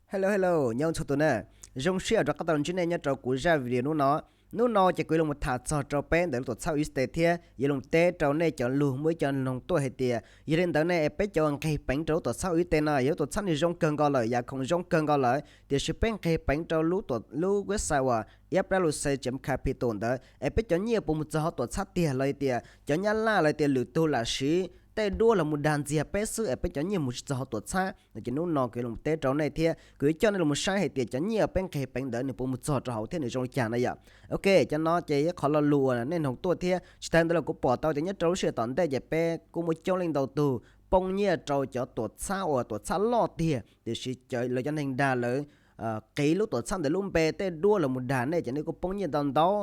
Hello hello, nyob zoo txhua tus na. Zoo siab rov qab tau ntsib nej nyob rau kuv zaj video hnub no. Hnub no ces kuv yuav los tham txog rau peb ntawm lub tuam txhab U S D T thiab yuav los teb rau nej cov lug muaj ib co noog tuaj hais tias yog li ntawd ne es peb cov nqeg peev rau lub tuam txhab U S D T no, yog lub tuam txhab nws zoo kawg nkaus lawm, yam khoom zoo kawg nkaus lawm, tiam sis peb nqeg peev rau lub website uas F L C chấm capital ntawd es peb cov nyiaj puas mus txog hauv tuam txhab tiag los tias cov nyab laj los tias lwm tug lam siv tej duab los mus dag ntxias peb xwb es peb cov nyiaj mus tsis txog hauv tuam txhab no. Ces hnub no kuv yuav los teb rau nej thiab kuv yuav coj nej los saib hais tias cov nyiaj peb nqeg peev ntawd nws puas mus txog rau hauv thiab nws zoo li cas na yom. Ok, cov no ces ib qho lo lus uas nej noog tuaj thiab tsis tas ntawd los kuv pom tau tias nyob rau lub sij hawm tom ntej ces peb kuj muaj coob leej ntau tug poob nyiaj rau cov tuam txhab uas tuam txhab loj tiag, tiam sis lawv cov neeg dag lawv qiv lub tuam txhab ntawd lub npe tej duab los mus dag nej ces nej kuj poob nyiaj ntau ntau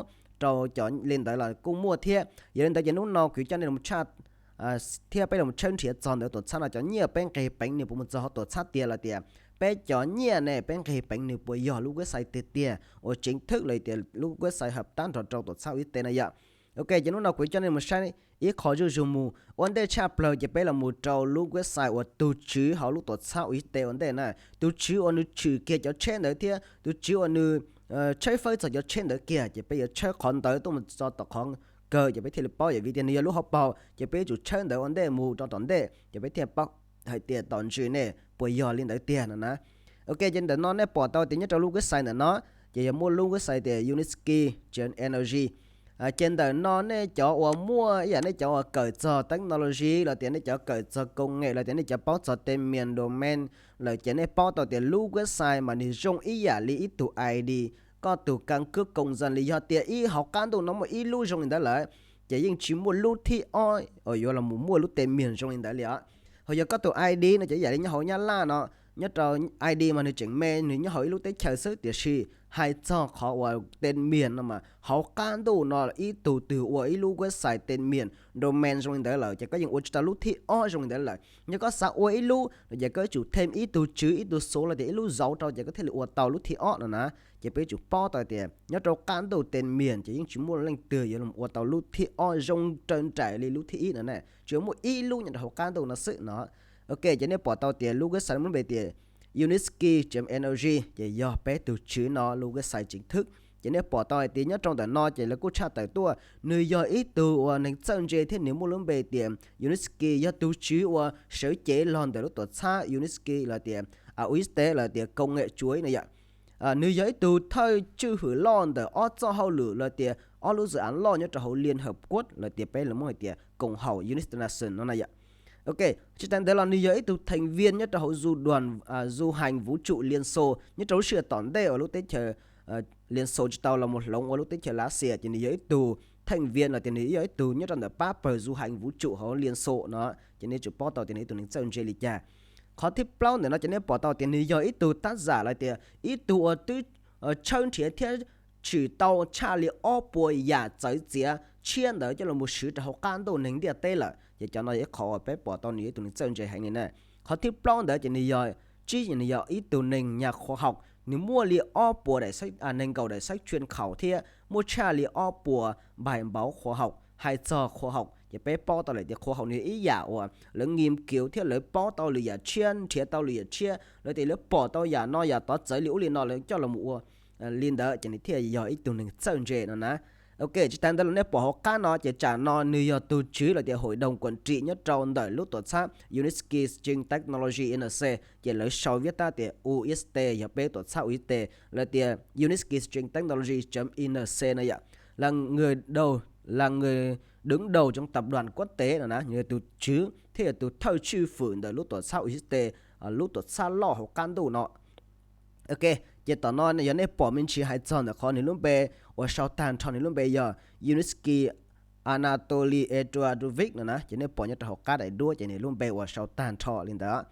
rau cov li ntawd los kuj muaj thiab. Yog li ntawd ces hnub no kuv coj nej los tshaj thiab peb los tshawb nrhiav txog ntawm tuam txhab no cov nyiaj peb nqeg peev nws puas mus txog hauv tuam txhab tiag los tias peb cov nyiaj ne peb nqeg peev nws puas yog lub website tiag tiag uas chính thức los tias lub website hợp tác nrog rau tuam txhab U S D T na yom. Ok, ces hnub no kuv coj nej mus saib ib qho zuj zus mus. Ua ntej tshaj plaws ces peb los mus rau lub website uas tus tswv hauv lub tuam txhab U S D T ua ntej na, tus tswv uas nws tshwm kiag cov tsheb ntawd thiab tus tswv uas nws tshawb fawb txog cov tsheb ntawd kiag, ces peb yuav tshawb qhov ntawd tuaj mus txog tom qhov kawg ces peb thiaj li paub, yog vim tias nws yog lub hauv paus ces peb yuav tsum tshawb ntawd ua ntej mus rau tom ntej ces peb thiaj paub hais tias tom ntej ne puas yog li ntawd tiag no na. Ok, ces ntawm no nej pom tau tias nyob rau lub website ntawm no ces yog muaj lub website tias Unitsky chấm N L G. Ces ntawm no nej cov uas muaj ib yam nej cov uas kawm txog technology los tias nej cov kawm txog công nghệ los tias nej cov paub txog tej miền domain lawm ces nej paub tau tias lub website mas nws zoo ib yam li ib tug I D, koj tus căn cước công dân li yog tias ib hauv qab ntuj no muaj ib lub zoo li ntawd lawm, ces yeej tsis muaj lub thib ob uas yuav los mus muaj lub tej miền zoo li ntawd li os. Ho yog koj tus I D no ces ib yam li nyob hauv Nyab Laj no, nyob rau I D mas nws tseem me nws nyob hauv ib lub teb chaws xwb, tiam sis hais txog qhov uas tej miền no mas hauv qab ntuj no ib tug twg ua ib lub website tej miền domain zoo li ntawd lawm ces koj yeej ua tsis tau lub thib ob zoo li ntawd lawm. Yog koj xav ua ib lub no ces koj yuav tsum thêm ib tug tswv ib tug số los tias ib lub dấu rau ces koj thiaj li ua tau lub thib ob no na. Ces peb yuav tsum paub tau tias nyob rau qab ntuj tej miền ces yeej tsis muaj leej twg yuav los ua tau lub thib ob zoo raws nraim li lub thib ib no na, tsuas muaj ib lub nyob rau hauv qab ntuj no xwb no. Ok, ces nej pom tau tias lub website lub npe tias Unitsky chấm N L G ces yog peb tus tswv no lub website chính thức. Ces nej pom tau hais tias nyob rau ntawm no ces lawv kuj tshaj tawm tuaj nws yog ib tug uas neeg txawj ntse thiab nws muaj lub npe tias Unitsky, yog tus tswv uas sawv cev los ntawm lub tuam txhab Unitsky los tias U S D T los tias công nghệ chuối no yom. Nws yog ib tug thawj tswj hwm loj ntawm ob txoj hauj lwm los tias ob lub dự án loj nyob rau hauv Liên Hợp Quốc los tias peb lus Hmoob hais tias koom haum United Nations no na yom. Ok, tsis tas ntawd los nws yog ib tug thành viên nyob rau hauv du đoàn du hành vũ trụ Liên Xô nyob rau lub sij hawm tom ntej uas lub teb chaws Liên Xô tsis tau los mus hloov ua lub teb chaws Lav Xias ces nws yog ib tug thành viên los tias nws yog ib tug nyob rau ntawm pab pawg du hành vũ trụ hauv Liên Xô no, ces nej tsum paub tau tias nws ib tug neeg txawj ntse li cas. Qhov thib plaub ntawm no ces nej pom tau tias nws yog ib tug tác giả los tias ib tug uas twb tshawb nrhiav thiab tshwm tau tshaj li ob puas yam txawv txiav tshiab ntawd coj los mus siv rau hauv qab ntuj neeg ntiaj teb lawm, ces cov no yog ib qho uas peb pom tau nws yog ib tug neeg txawj ntse heev li na. Qhov thib plaub ntawd ces nws yog, tsib ces nws yog ib tug neeg nhà khoa học, nws muaj li ob puas daim, nees nkaum daim sách chuyên khảo thiab muaj tshaj li ob puas bài báo khoa học, hais txog khoa học ces peb paub tau lawm tias khoa học nws yog ib yam uas lawv nghiên cứu thiab lawv paub tau lwm yam tshiab, nrhiav tau lwm yam tshiab, lawv tias lawv pom tau yam no yam tod txawv li ub li no lawv coj los ua li ntawd ces nws thiaj yog ib tug neeg txawj ntse no na. Ok, tsis tas ntawd los nej pom hauv qab no ces tsam no nws yog tus tswv los tias hội đồng quản trị nyob rau ntawm lub tuam txhab Unitsky String Technology N C, ces lawv sau viab tab tias U S T, yog peb tuam txhab U S T los tias Unitsky String Technology chấm N C no yom. Là người đầu, là người đứng đầu trong tập đoàn quốc tế no na, nws yog tus tswv thiab yog tus thawj tswj hwm ntawm lub tuam txhab U S T, lub tuam txhab loj hauv qab ntuj no. Ok, ces tom no yog nej pom me ntsis hais txog ntawm qhov nws lub npe uas sau tag nrho nws lub npe yog Unitsky Anatoly Eduardovich no na, ces nej pom nyob rau hauv qab daim duab ces nws lub npe uas sau tag nrho li ntawd.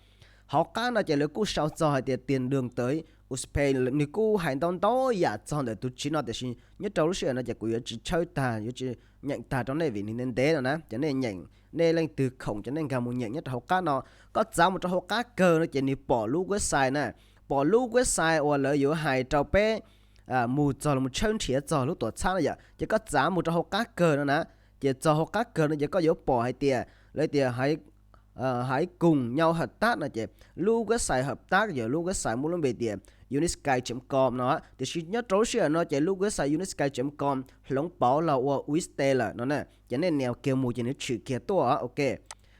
Hauv qab no ces lawv kuj sau txog hais tias tiền đường tới Uspel, nws kuj hais ntau ntau yam txog ntawm tus tswv no tiam sis nyob rau lub sij hawm no ces kuv yuav tsis tshawb tag, yuav tsis nyeem tag rau nej vim nws ntev ntev no na, ces nej nyeem, nej leej twg khoom ces nej nkag mus nyeem nyob rau hauv qab no. Koj txav mus rau hauv qab kawg no ces nws pom lub website na, pom lub website uas lawv yuav hais rau peb mus txog los tshawb nrhiav txog lub tuam txhab no yom, ces koj txav mus rau hauv qab kawg no na, ces txog hauv qab kawg no ces koj yuav pom hais tias lawv tias hais haiv koog nyau hawm tab no ces lub website hawm tab yog lub website muaj lub npe tias unisky chấm com no, tiam sis nyob rau lub sij hawm no ces lub website unisky chấm com hloov pauv los ua U S D lawm no na. Ces nej nias kiag mus ces nws tshwm kiag tuaj, ok.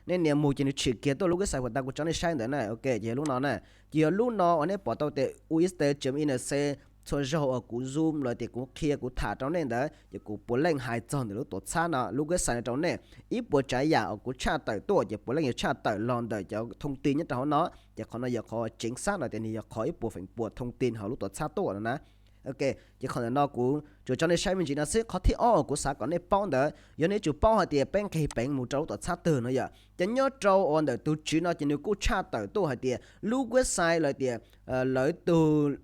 Nej nias mus ces nws tshwm kiag tuaj lub website uas tas kuv tso nej saib ntawd na, ok, ces yog lub no na. Ces yog lub no uas nej pom tau tias U S D chấm I N C, txhua zaug uas kuv zoom los tias kuv qhia kuv tham rau nej ntawd ces kuv puav leej hais txog ntawm lub tuam txhab no, lub website no rau nej. Ib puas tsav yam uas kuv tshaj tawm tuaj ces puav leej yuav tshaj tawm los ntawm cov thoob ti nyob rau hauv no. Ces qhov no yog qhov tseev xab los tias nws yog qhov ib puas feem pua thoob ti hauv lub tuam txhab tuaj no na. Ok, ces qhov ntawm no kuv tsuas tso nej saib me ntsis no xwb. Qhov thib ob uas kuv xav kom nej paub ntawd, yog nej yuav tsum paub hais tias peb nqis peev mus rau lub tuam txhab twg no yom. Ces nyob rau uas ntawm tus tswv no ces nws kuj tshaj tawm tuaj hais tias lub website los tias lawv tus,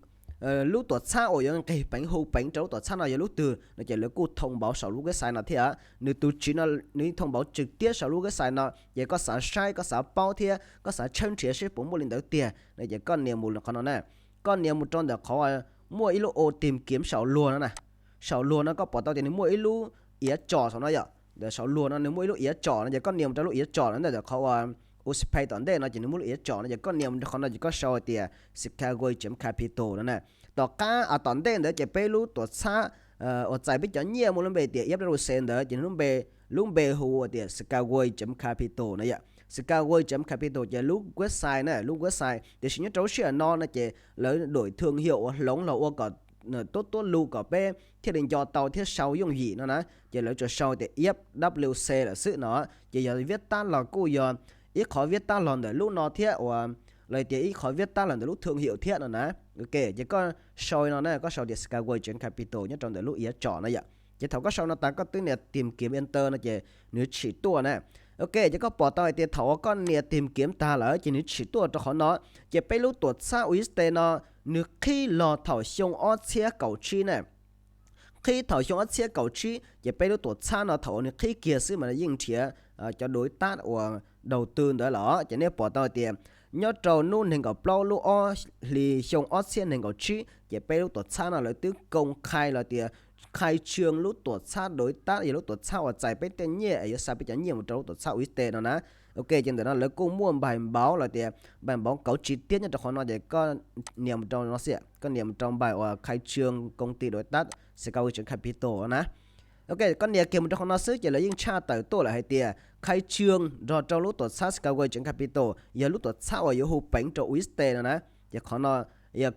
lub tuam txhab uas yuav nqis peev hu peev rau lub tuam txhab no yog lub twg no ces lawv kuj thoo npauv saum lub website no thiab. Nws tus tswv no nws yeej thoo npauv tswm tiab saum lub website no, ces koj xav saib, koj xav paub thiab koj xav tshawb nrhiav seb puas muaj li ntawd tiag no ces koj nias mus qhov no na. Koj nias mus rau ntawm qhov muaj ib lub ô tìm kiếm saum luag no na. Saum luag no koj pom tau tias nws muaj ib lub iav tsom saum no yom. Ntawm saum luag no nws muaj ib lub iav tsom no ces koj nias mus rau lub iav tsom no ntawm qhov uas U S P tom ntej no ces nws muaj lub iav tsom no ces koj nias mus rau qhov no ces koj sau tias Skyway chấm capital no na. Tom qab, tom ntej ntawd ces peb lub tuam txhab uas txais peb cov nyiaj muaj lub npe tias F W C ntawd ces nws lub npe, lub npe hu ua tias Skyway chấm capital no yom. Skyway chấm capital ces lub website na, lub website. Tiam sis nyob rau lub sij hawm no no ces lawv đổi thương hiệu uas hloov los ua kom tuab tuab lug kom peb thiaj li nco tau thiab sau yooj yim no na. Ces lawv tsuas sau tias F W C lawm xwb no. Ces yog viab tab los kuj yog ib qhov viab tab los ntawm lub no thiab uas, los tias ib qhov viab tab los ntawm lub thương hiệu thiab no na. Ok, ces koj sau no na, koj sau tias Skyway chấm capital nyob rau ntawm lub iav tsom no yom. Ces thaum koj sau no tas koj twb nias tìm kiếm enter no ces nws tshwm tuaj na. Ok, ces koj pom tau hais tias thaum uas koj nias tìm kiếm tag lawm ces nws tshwm tuaj rau qhov no. Ces peb lub tuam txhab U S D no nws qhib los thaum xyoo ob txhiab kaum tsib na. Qhib thaum xyoo ob txhiab kaum tsib ces peb lub tuam txhab no thaum uas nws qhib kiag xwb mas nws yeej nrhiav cov đối tác uas đầu tư ntawd los. Ces nej pom tau hais tias nyob rau hnub nees nkaum plaub lub ob hlis xyoo ob txhiab nees nkaum tsib ces peb lub tuam txhab no lawv twb công khai los tias khai trương lub tuam txhab đối tác, yog lub tuam txhab uas txais peb tej nyiaj es yuav xa peb cov nyiaj mus rau lub tuam txhab U S D no na. Ok, ces ntawm no lawv kuj muaj bài báo los tias bài báo cáo chi tiết nyob rau qhov no ces koj nias mus rau no xwb, koj nias mus rau bài uas khai trương công ty đối tác Skyway chấm capital na. Ok, koj nias kiag mus rau qhov no xwb ces lawv yeej tshaj tawm tuaj lawm hais tias khai trương nrog rau lub tuam txhab Skyway chấm capital yog lub tuam txhab uas yuav hu peev rau U S D no na. Ces qhov no yog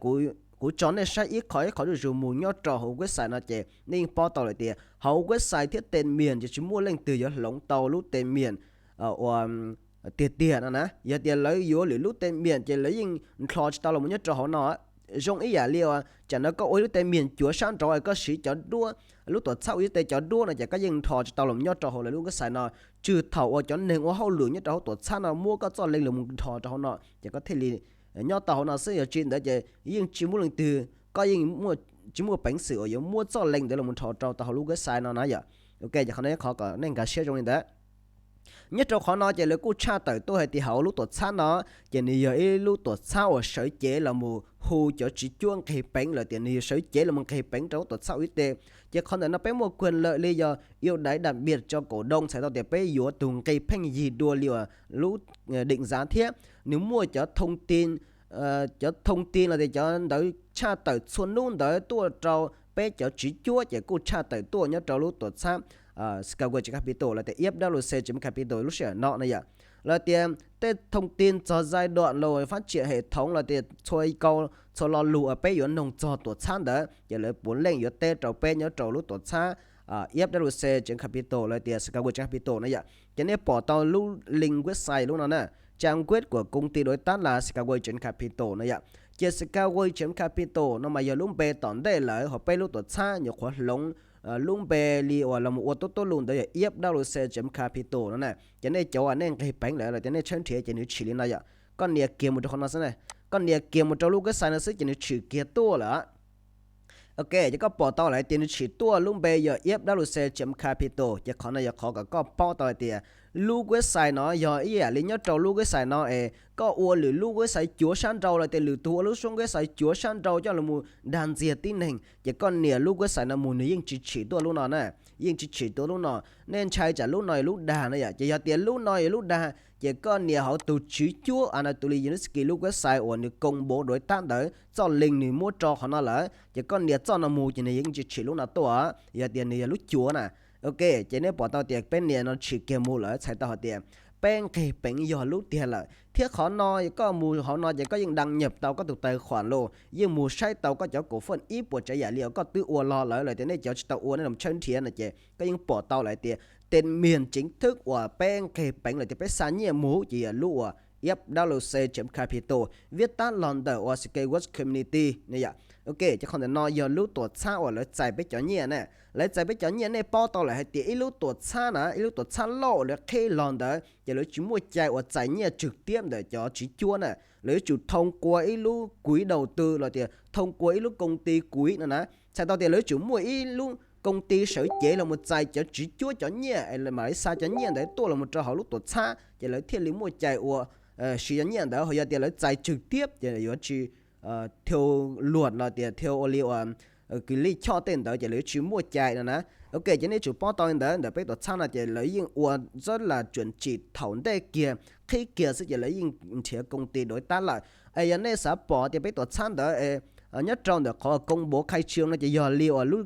kuv tso nej saib ib qho ib qho zuj zus mus nyob rau hauv website no ces nej yeej paub tau lawm tias hauv website thiab tên miền ces tsis muaj leej twg yuav hloov tau lub tên miền uas tiag tiag no na. Yog tias lawv yuav lwm lub tên miền ces lawv yeej nrho tsis tau los mus nyob rau hauv no. Zoo ib yam li uas tsam no koj ua ib lub tên miền cuav sab nraud es koj siv cov duab, lub tuam txhab U S D cov duab no ces koj yeej nrho tsis tau los nyob rau hauv lawv lub website no, tsuas thaum uas cov neeg ua hauj lwm nyob rau hauv tuam txhab no muab koj txoj link los mus nrho rau hauv no ces koj thiaj li nyob tau hauv no xwb. Yog tsis ntawd ces yeej tsis muaj leej twg, koj yeej tsis muaj peev xwm uas yuav muab txoj link ntawd los mus nrho rau tau hauv lub website no na yom. Ok, ces qhov no qhov kom nej nkag siab zoo li ntawd. Nyob rau qhov no ces lawv kuj tshaj tawm tuaj hais tias hauv lub tuam txhab no ces nws yog ib lub tuam txhab uas sawv cev los mus hu cov tswv cuab nqis peev los tias nws yog sawv cev los mus nqis peev rau lub tuam txhab U S D. Ces qhov ntawm no peb muaj quyền lợi li yog ưu đãi đặc biệt cho cổ đông txhais tau tias peb yuav tus nqi pheej yig dua li uas lub định giá thiab nws muaj cov thông tin, cov thông tin los tias cov ntawv tshaj tawm txhua hnub ntawd tuaj rau peb cov tswv cuab ces kuj tshaj tawm tuaj nyob rau lub tuam txhab Skyway chấm capital los tias F W C chấm capital lub sij hawm no na yom. Los tias tej thông tin txog giai đoạn los phát triển hệ thống los tias txhua kau, txhua lo lus uas peb yuav noog txog tuam txhab ntawd ces lawv puav leej yuav teb rau peb nyob rau lub tuam txhab F W C chấm capital los tias Skyway chấm capital no yom. Ces nej pom tau lub link website lub no na, trang web của công ty đối tác là Skyway chấm capital no yom. Ces Skyway chấm capital no mas yog lub npe tom ntej lawm, ho peb lub tuam txhab nyuam qhuav hloov lub npe li uas los mus ua tuab tuab lug ntawd yog F W C chấm capital no na. Ces nej cov uas nej nqis peev lawm los tias nej tshawb nrhiav ces nws tshwm li no yom. Koj nias kiag mus rau qhov no xwb na, koj nias kiag mus rau lub website no xwb ces nws tshwm kiag tuaj lawm. Ok, ces koj pom tau lawm tias nws tshwm tuaj lub npe yog F W C chấm capital, ces qhov no yog qhov kom koj paub tau hais tias lub website no yog ib yam li nyob rau lub website no es koj ua lwm lub website cuav sab nraud los tias lwm tus ua lub website cuav sab nraud coj los mus dag ntxias tib neeg ces koj nias lub website no mus nws yeej tsis tshwm tuaj lub no na, yeej tsis tshwm tuaj lub no. Nej ntshai tsam lub no yog lub dag no yom, ces yog tias lub no yog lub dag ces koj nias hauv tus tswv cuab Anatoly Yunitsky lub website uas nws công bố đối tác ntawd, txoj link nws muab rau qhov no lawm, ces koj nias txoj no mus ces nws yeej tsis tshwm lub no tuaj, yog tias nws yog lub cuav na. Ok, ces nej pom tau tias peb nias no tshwm kiag mus lawm, txhais tau hais tias peb nqeg peev yog lub tiag lawm. Thiab qhov no koj mus hauv no ces koj yeej đăng nhập tau koj tus tài khoản los yeej mus saib tau koj cov cổ phần ib puas tsav yam li uas koj twb ua los lawm, los tias nej cov tsis tau ua nej los tshawb nrhiav no ces koj yeej pom tau lawm tias tên miền chính thức uas peb nqeg peev los tias peb xa nyiaj mus ces yog lub uas F W C chấm capital, viết tắt los ntawm uas Skywatch Community ne yom. Ok, ces qhov ntawm no yog lub tuam txhab uas lawv txais peb cov nyiaj na. Lawv txais peb cov nyiaj, nej paub tau lawm hais tias ib lub tuam txhab na, ib lub tuam txhab loj lawv qhib los ntawd ces lawv tsis muaj cai uas txais nyiaj trực tiếp ntawm cov tswv cuab na. Lawv yuav tsum thông qua ib lub quỹ đầu tư los tias thông qua ib lub công ty quỹ no na. Txhais tau tias lawv yuav tsum muaj ib lub công ty sawv cev los mus txais cov tswv cuab cov nyiaj es mam li xa cov nyiaj ntawd tuaj los mus rau hauv lub tuam txhab ces lawv thiaj li muaj cai ua siv cov nyiaj ntawd. Ho yog tias lawv txais trực tiếp ces yuav tsis theo luật los tias theo ua li uas kws lij choj tej ntawd ces lawv yuav tsis muaj cai no na. Ok, ces nej yuav tsum paub tau li ntawd, ntawm peb tuam txhab no ces lawv yeej ua rất là chuẩn chỉ thaum ntej kiag, qhib kiag xwb ces lawv yeej nrhiav công ty đối tác lawm. Es yog nej xav pom tias peb tuam txhab ntawd nyob rau ntawm qhov công bố khai trương no ces yog li uas lub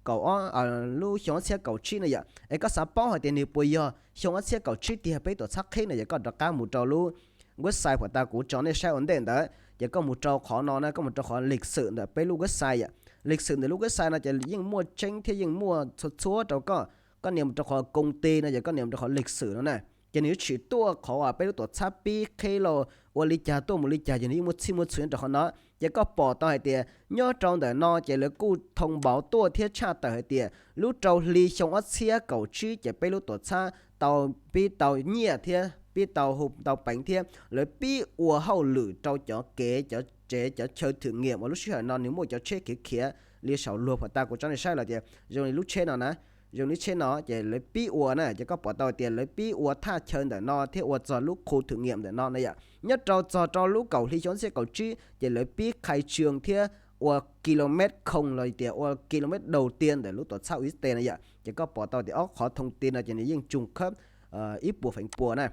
kaum ob, lub xyoo ob txhiab kaum tsib no yom. Es koj xav paub hais tias nws puas yog xyoo ob txhiab kaum tsib tiag peb tuam txhab qhib no ces koj rov qab mus rau lub website uas tau kuv tso nej saib ua ntej ntawd ces koj mus rau qhov no na, koj mus rau qhov lịch sử ntawm peb lub website yom. Lịch sử ntawm lub website no ces yeej muaj tseeb thiab yeej muaj txhua txhua rau koj. Koj nias mus rau qhov công ty no ces koj nias mus rau qhov lịch sử no na, ces nws yuav tshwm tuaj qhov uas peb lub tuam txhab pib qhib los ua li cas tuaj mus li cas ces nws yeej muaj txhij muaj txhua nyob rau qhov no. Ces koj pom tau hais tias nyob rau ntawm no ces lawv kuj thông báo tuaj thiab tshaj tawm hais tias lub rau hli xyoo ob txhiab kaum tsib ces peb lub tuam txhab tau pib tau nyiaj thiab pib tau hu tau peev thiab lawv pib ua hauj lwm rau cov kev cov tsev cov chaw thử nghiệm uas lub sij hawm no nws muaj cov tsheb khiav khiav li saum luag uas tau kuv tso nej saib los tias zoo li lub tsheb no na, zoo li tsheb no ces lawv pib ua na, ces koj pom tau tias lawv pib ua thaj chaw ntawm no thiab ua txog lub khu thử nghiệm ntawm no na yom. Nyob rau txog rau lub kaum hli xyoo ob txhiab kaum tsib ces lawv pib khai trương thiab ua kilomet không los tias ua kilomet đầu tiên ntawm lub tuam txhab Uites no yom. Ces koj pom tau tias ob qhov thông tin no ces nws yeej trùng khớp ib puas feem pua na.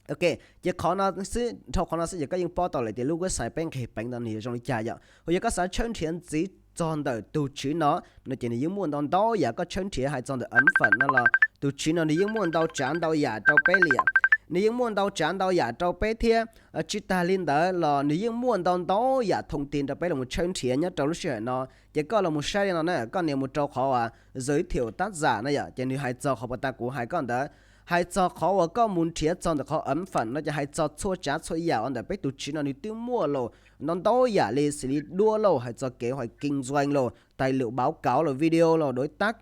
Ok, ces qhov no xwb, dhau qhov no xwb ces koj yeej paub tau lawm tias lub website peb nqeg peev no nws yog zoo li cas yom. Ho yog koj xav tshawb nrhiav ntxiv txog ntawm tus tswv no no ces nws yeej muaj ntau ntau yam koj tshawb nrhiav. Hais txog ntawm ấn phẩm no los tus tswv no nws yeej muaj ntau tsav ntau yam rau peb li yom. Nws yeej muaj ntau tsav ntau yam rau peb thiab tsis tas li ntawd los nws yeej muaj ntau ntau yam thông tin rau peb los mus tshawb nrhiav nyob rau lub sij hawm no. Ces koj los mus saib li no na, koj nias mus rau qhov uas giới thiệu tác giả no yom, ces nws hais txog qhov uas tau kuv hais koj ntawd. Hais txog qhov uas koj mus nrhiav txog ntawm qhov ấn phẩm no ces hais txog txhua tsav txhua yam uas ntawm peb tus tswv no nws twb muaj los ntau ntau yam li xws li duab lauj, hais txog kế hoạch kinh doanh lauj, tài liệu báo cáo lauj, video lauj, đối tác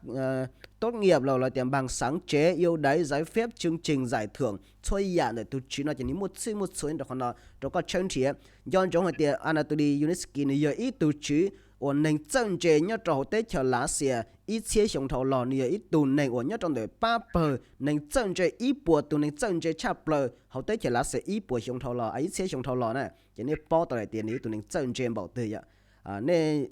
tốt nghiệp lauj, los tias bằng sáng chế, ưu đãi, giấy phép, chương trình giải thưởng, txhua yam ntawm tus tswv no ces nws muaj txhij muaj txhua rau qhov no rau koj tshawb nrhiav. Nco ntsoov hais tias Anatoly Yunitsky nws yog ib tug tswv uas neeg txawj ntse nyob rau hauv teb chaws Lav Xias ib txhiab xyoo dhau los, nws yog ib tug neeg uas nyob rau ntawm pab pawg neeg txawj ntse, ib puas tus neeg txawj ntse tshaj plaws hauv teb chaws Lav Xias ib puas xyoo dhau los, ib txhiab xyoo dhau los na. Ces nej paub tau hais tias nws ib tug neeg txawj ntse npaum twg yom. Nej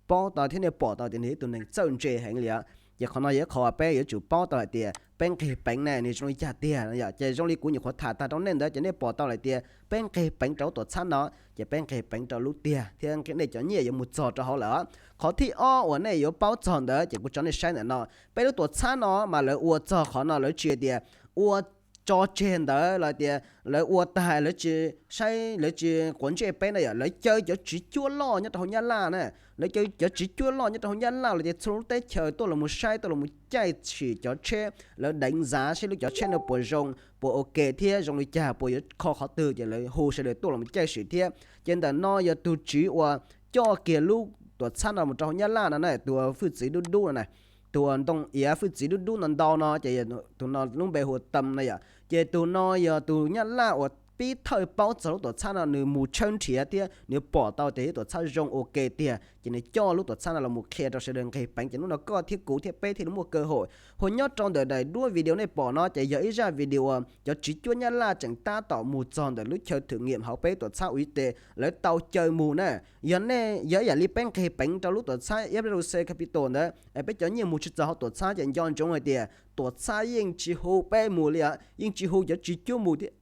paub tau thiab nej pom tau tias nws ib tug neeg txawj ntse heev li os. Ces qhov no yog ib qhov uas peb yuav tsum paub tau hais tias peb nqeg peev na nws zoo li cas tiag no yom. Ces zoo li kuv nyuam qhuav tham tag rau nej ntawd ces nej pom tau lawm tias peb nqeg peev rau lub tuam txhab no, ces peb nqeg peev rau lub tiag thiab nej cov nyiaj yuav mus txog rau hauv lawm. Qhov thib ob uas nej yuav paub txog ntawd ces kuv tso nej saib ntawm no. Peb lub tuam txhab no mas lawv ua txog qhov no lawv tsis tias ua tso tseg ntawd los tias lawv ua tag lawv tsis saib lawv tsis quav ntsej peb na yom. Lawv caw cov tswv cuab loj nyob rau hauv Nyab Laj na, lawv caw cov tswv cuab loj nyob rau hauv Nyab Laj los tias txhua lub teb chaws tuaj los mus saib tuaj los mus caij sim cov tsheb, lawv đánh giá saib lub cov tsheb no puas zoo puas ok thiab zoo li cas puas yuav kho qhov twg ces lawv hu sawv daws tuaj los mus caij sim thiab. Ces ntawm no yog tus tswv uas coj kiag lub tuam txhab no mus rau hauv Nyab Laj no na, tus hwj txwv dub dub no na, tus ntoo iav hwj txwv dub dub no ntau no ces tus no lub npe hu ua Tâm na yom. Ces tus no yog tus Nyab Laj uas pib thawj paub txog lub tuam txhab no, nws mus tshawb nrhiav thiab nws pom tau tias lub tuam txhab zoo ua ke tiag ces nws coj lub tuam txhab no los mus qhia rau sawv daws nqeg peev ces hnub no koj thiab kuv thiab peb thiaj li muaj cơ hội. Ho nyob rau ntawm daim duab video nej pom no ces yog ib zaj video uas cov tswv cuab Nyab Laj tseem tab tom mus txog ntawm lub chaw thử nghiệm hauv peb tuam txhab Uites lawv tau caw mus na. Yog nej yog ib yam li peb nqeg peev rau lub tuam txhab F W C Capital ntawd es peb cov nyiaj mus tsis txog hauv tuam txhab ces nco ntsoov hais tias tuam txhab yeej tsis hu peb mus li os, yeej tsis hu cov tswv cuab mus thiab.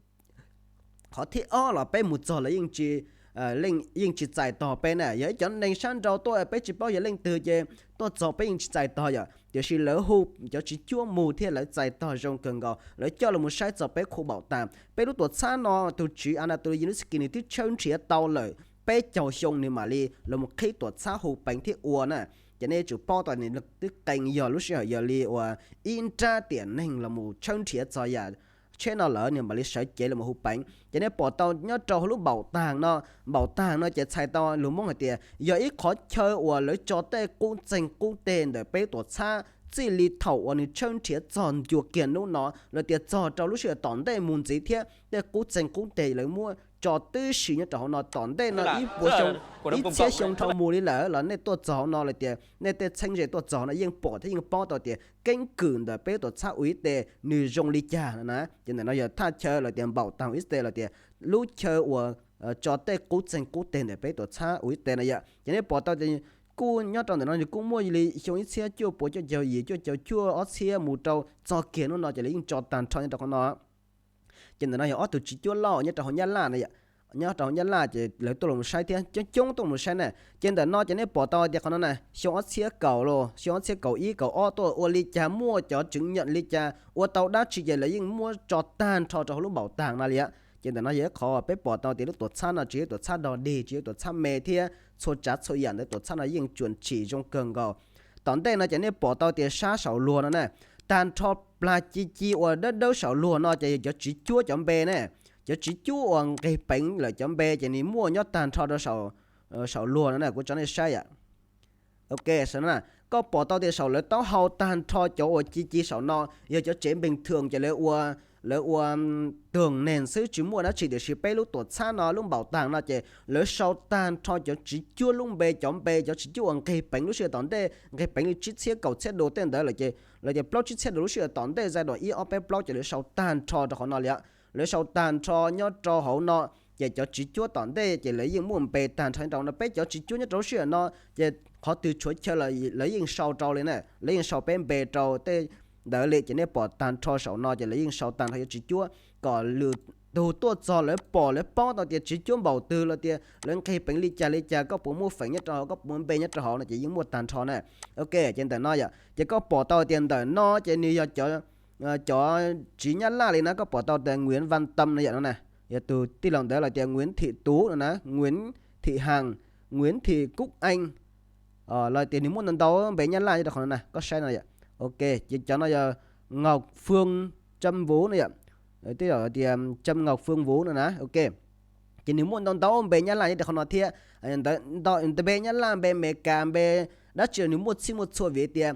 Qhov thib ob los peb mus txog lawv yeej tsis txais tog peb na. Yog ib cov neeg sab nraud tuaj peb tsis paub yog leej twg ces tuaj txog peb yeej tsis txais tog yom, tiam sis lawv hu cov tswv cuab mus thiab lawv txais tog zoo kawg nkaus, lawv coj los saib txog peb khu npaum tas. Peb lub tuam txhab no tus tswv Anatoly Yunitsky nws twb tshawb nrhiav tau lawm peb caug xyoo nws mam li los qhib tuam txhab hu peev thiab ua na. Ces nej yuav tsum paub tau nws twb qee yog lub sij hawm yog li uas ib nrab tiam neeg los tshawb nrhiav txog yam tsheb no lawm nws mam li sawv cev los hu peev. Ces nej pom tau nyob rau hauv lub npaum tag no, npaum tag no ces txhais tau lus Hmoob hais tias yog ib qhov chaw uas lawv tso tej qub txeeg qub teg ntawm peb tuam txhab txij li thaum uas nws tshawb nrhiav txog ncua kiag hnub no los tias txog rau lub sij hawm tom ntej mus ntxiv thiab tej qub txeeg qub teg lawv muab tso tib si nyob rau hauv no tom ntej no ib puas xyoo, ib txhiab xyoo dhau mus li lawm los nej tuaj txog hauv no los tias nej tej txheeb ze tuaj txog no yeej pom thiab yeej paub tau tias keeb kwm ntawm peb tuam txhab U X T nws zoo li cas no na. Ces ntawm no yog thaj chaw los tias npaum tag U X T los tias lub chaw uas tso tej qub txeeg qub teg ntawm peb tuam txhab U X T no yom. Ces nej pom tau tias kuj nyob rau ntawm no nws kuj muaj li xyoo ib txhiab cuaj puas cuaj caug yim, cuaj caug cuaj, ob txhiab mus rau txog kiag hnub no ces lawv yeej tso tag nrho nyob rau qhov no. Ces ntawm no yog ob tug tswv cuab loj nyob rau hauv Nyab Laj no yom. Nyob rau hauv Nyab Laj ces lawv tuaj los saib thiab coob coob tuaj los saib na. Ces ntawm no ces nej pom tau tias qhov no na xyoo ob txhiab kaum los xyoo ob txhiab kaum ib kaum ob tuaj ua li cas muaj cov chứng nhận li cas ua tau dab tsi ces lawv yeej muab tso tag nrho rau hauv lub npaum tag no li. Ces ntawm no yog ib qhov peb pom tau tias lub tuam txhab no tsis yog tuam txhab dog dig, tsis yog tuam txhab me thiab txhua tsav txhua yam ntawd tuam txhab no yeej tsuam tsim zoo kawg nkaus. Tom ntej no ces nej pom tau tias sab saum luag no na, tag nrho plag ci ci uas dawb dawb saum luag no ces yog cov tswv cuab cov npe ne. Cov tswv cuab uas nqeg peev lawm cov npe ces nws muaj nyob tag nrho rau saum luag no na, kuv tso nej saib yom. Ok, saum no koj pom tau tias saum lawv taub hau tag nrho cov uas ci ci saum no yog cov tsev bình thường ces lawv ua, lawv ua tường nền xwb tsis muaj dab tsi, tiam sis peb lub tuam txhab no lub npaum tag no ces lawv sau tag nrho cov tswv cuab lub npe, cov npe cov tswv cuab uas nqeg peev lub sij hawm tom ntej nqeg peev li tsib txhiab kaum txhiab du tej ntawd lawm ces, lawv tias plaub tsib txhiab du lub sij hawm tom ntej giai đoạn ib ob peb plaub ces lawv sau tag nrho rau qhov no li. Lawv sau tag nrho nyob rau hauv no, ces cov tswv cuab tom ntej ces lawv yeej muaj npe tag nrho nyob rau no. Peb cov tswv cuab nyob rau lub sij hawm no ces qhov twg tshuav chaw los lawv yeej sau rau li na, lawv yeej sau peb npe rau tej ntawd li. Ces nej pom tag nrho saum no ces lawv yeej sau tag nrho cov tswv cuab kom lwm tus tuaj txog lawv pom lawv paub tau tias tswv cuab npaum twg los tias lawv nqeg peev li cas li cas, koj puas muaj feem nyob rau hauv, koj puas muaj npe nyob rau hauv no ces yeej muaj tag nrho na. Ok, ces ntawm no yom, ces koj pom tau tias ntawm no ces nws yog cov, cov tswv Nyab Laj li na, koj pom tau tias Nguyễn Văn Tâm no yom no na, yog tus tij laug ntawd los tias Nguyễn Thị Tú no na, Nguyễn Thị Hằng, Nguyễn Thị Cúc Anh, los tias nws muaj ntau ntau npe Nyab Laj nyob rau qhov no na, koj saib no yom. Ok, ces cov no yog Ngọc Phương Trâm Vũ no yom, twb yog tias Trâm Ngọc Phương Vũ no na. Ok, ces nws muaj ntau ntau npe Nyab Laj nyob rau qhov no thiab. Ntawd npe Nyab Laj, npe Amelikas, npe dab tsi los nws muaj txhij muaj txhua vim tias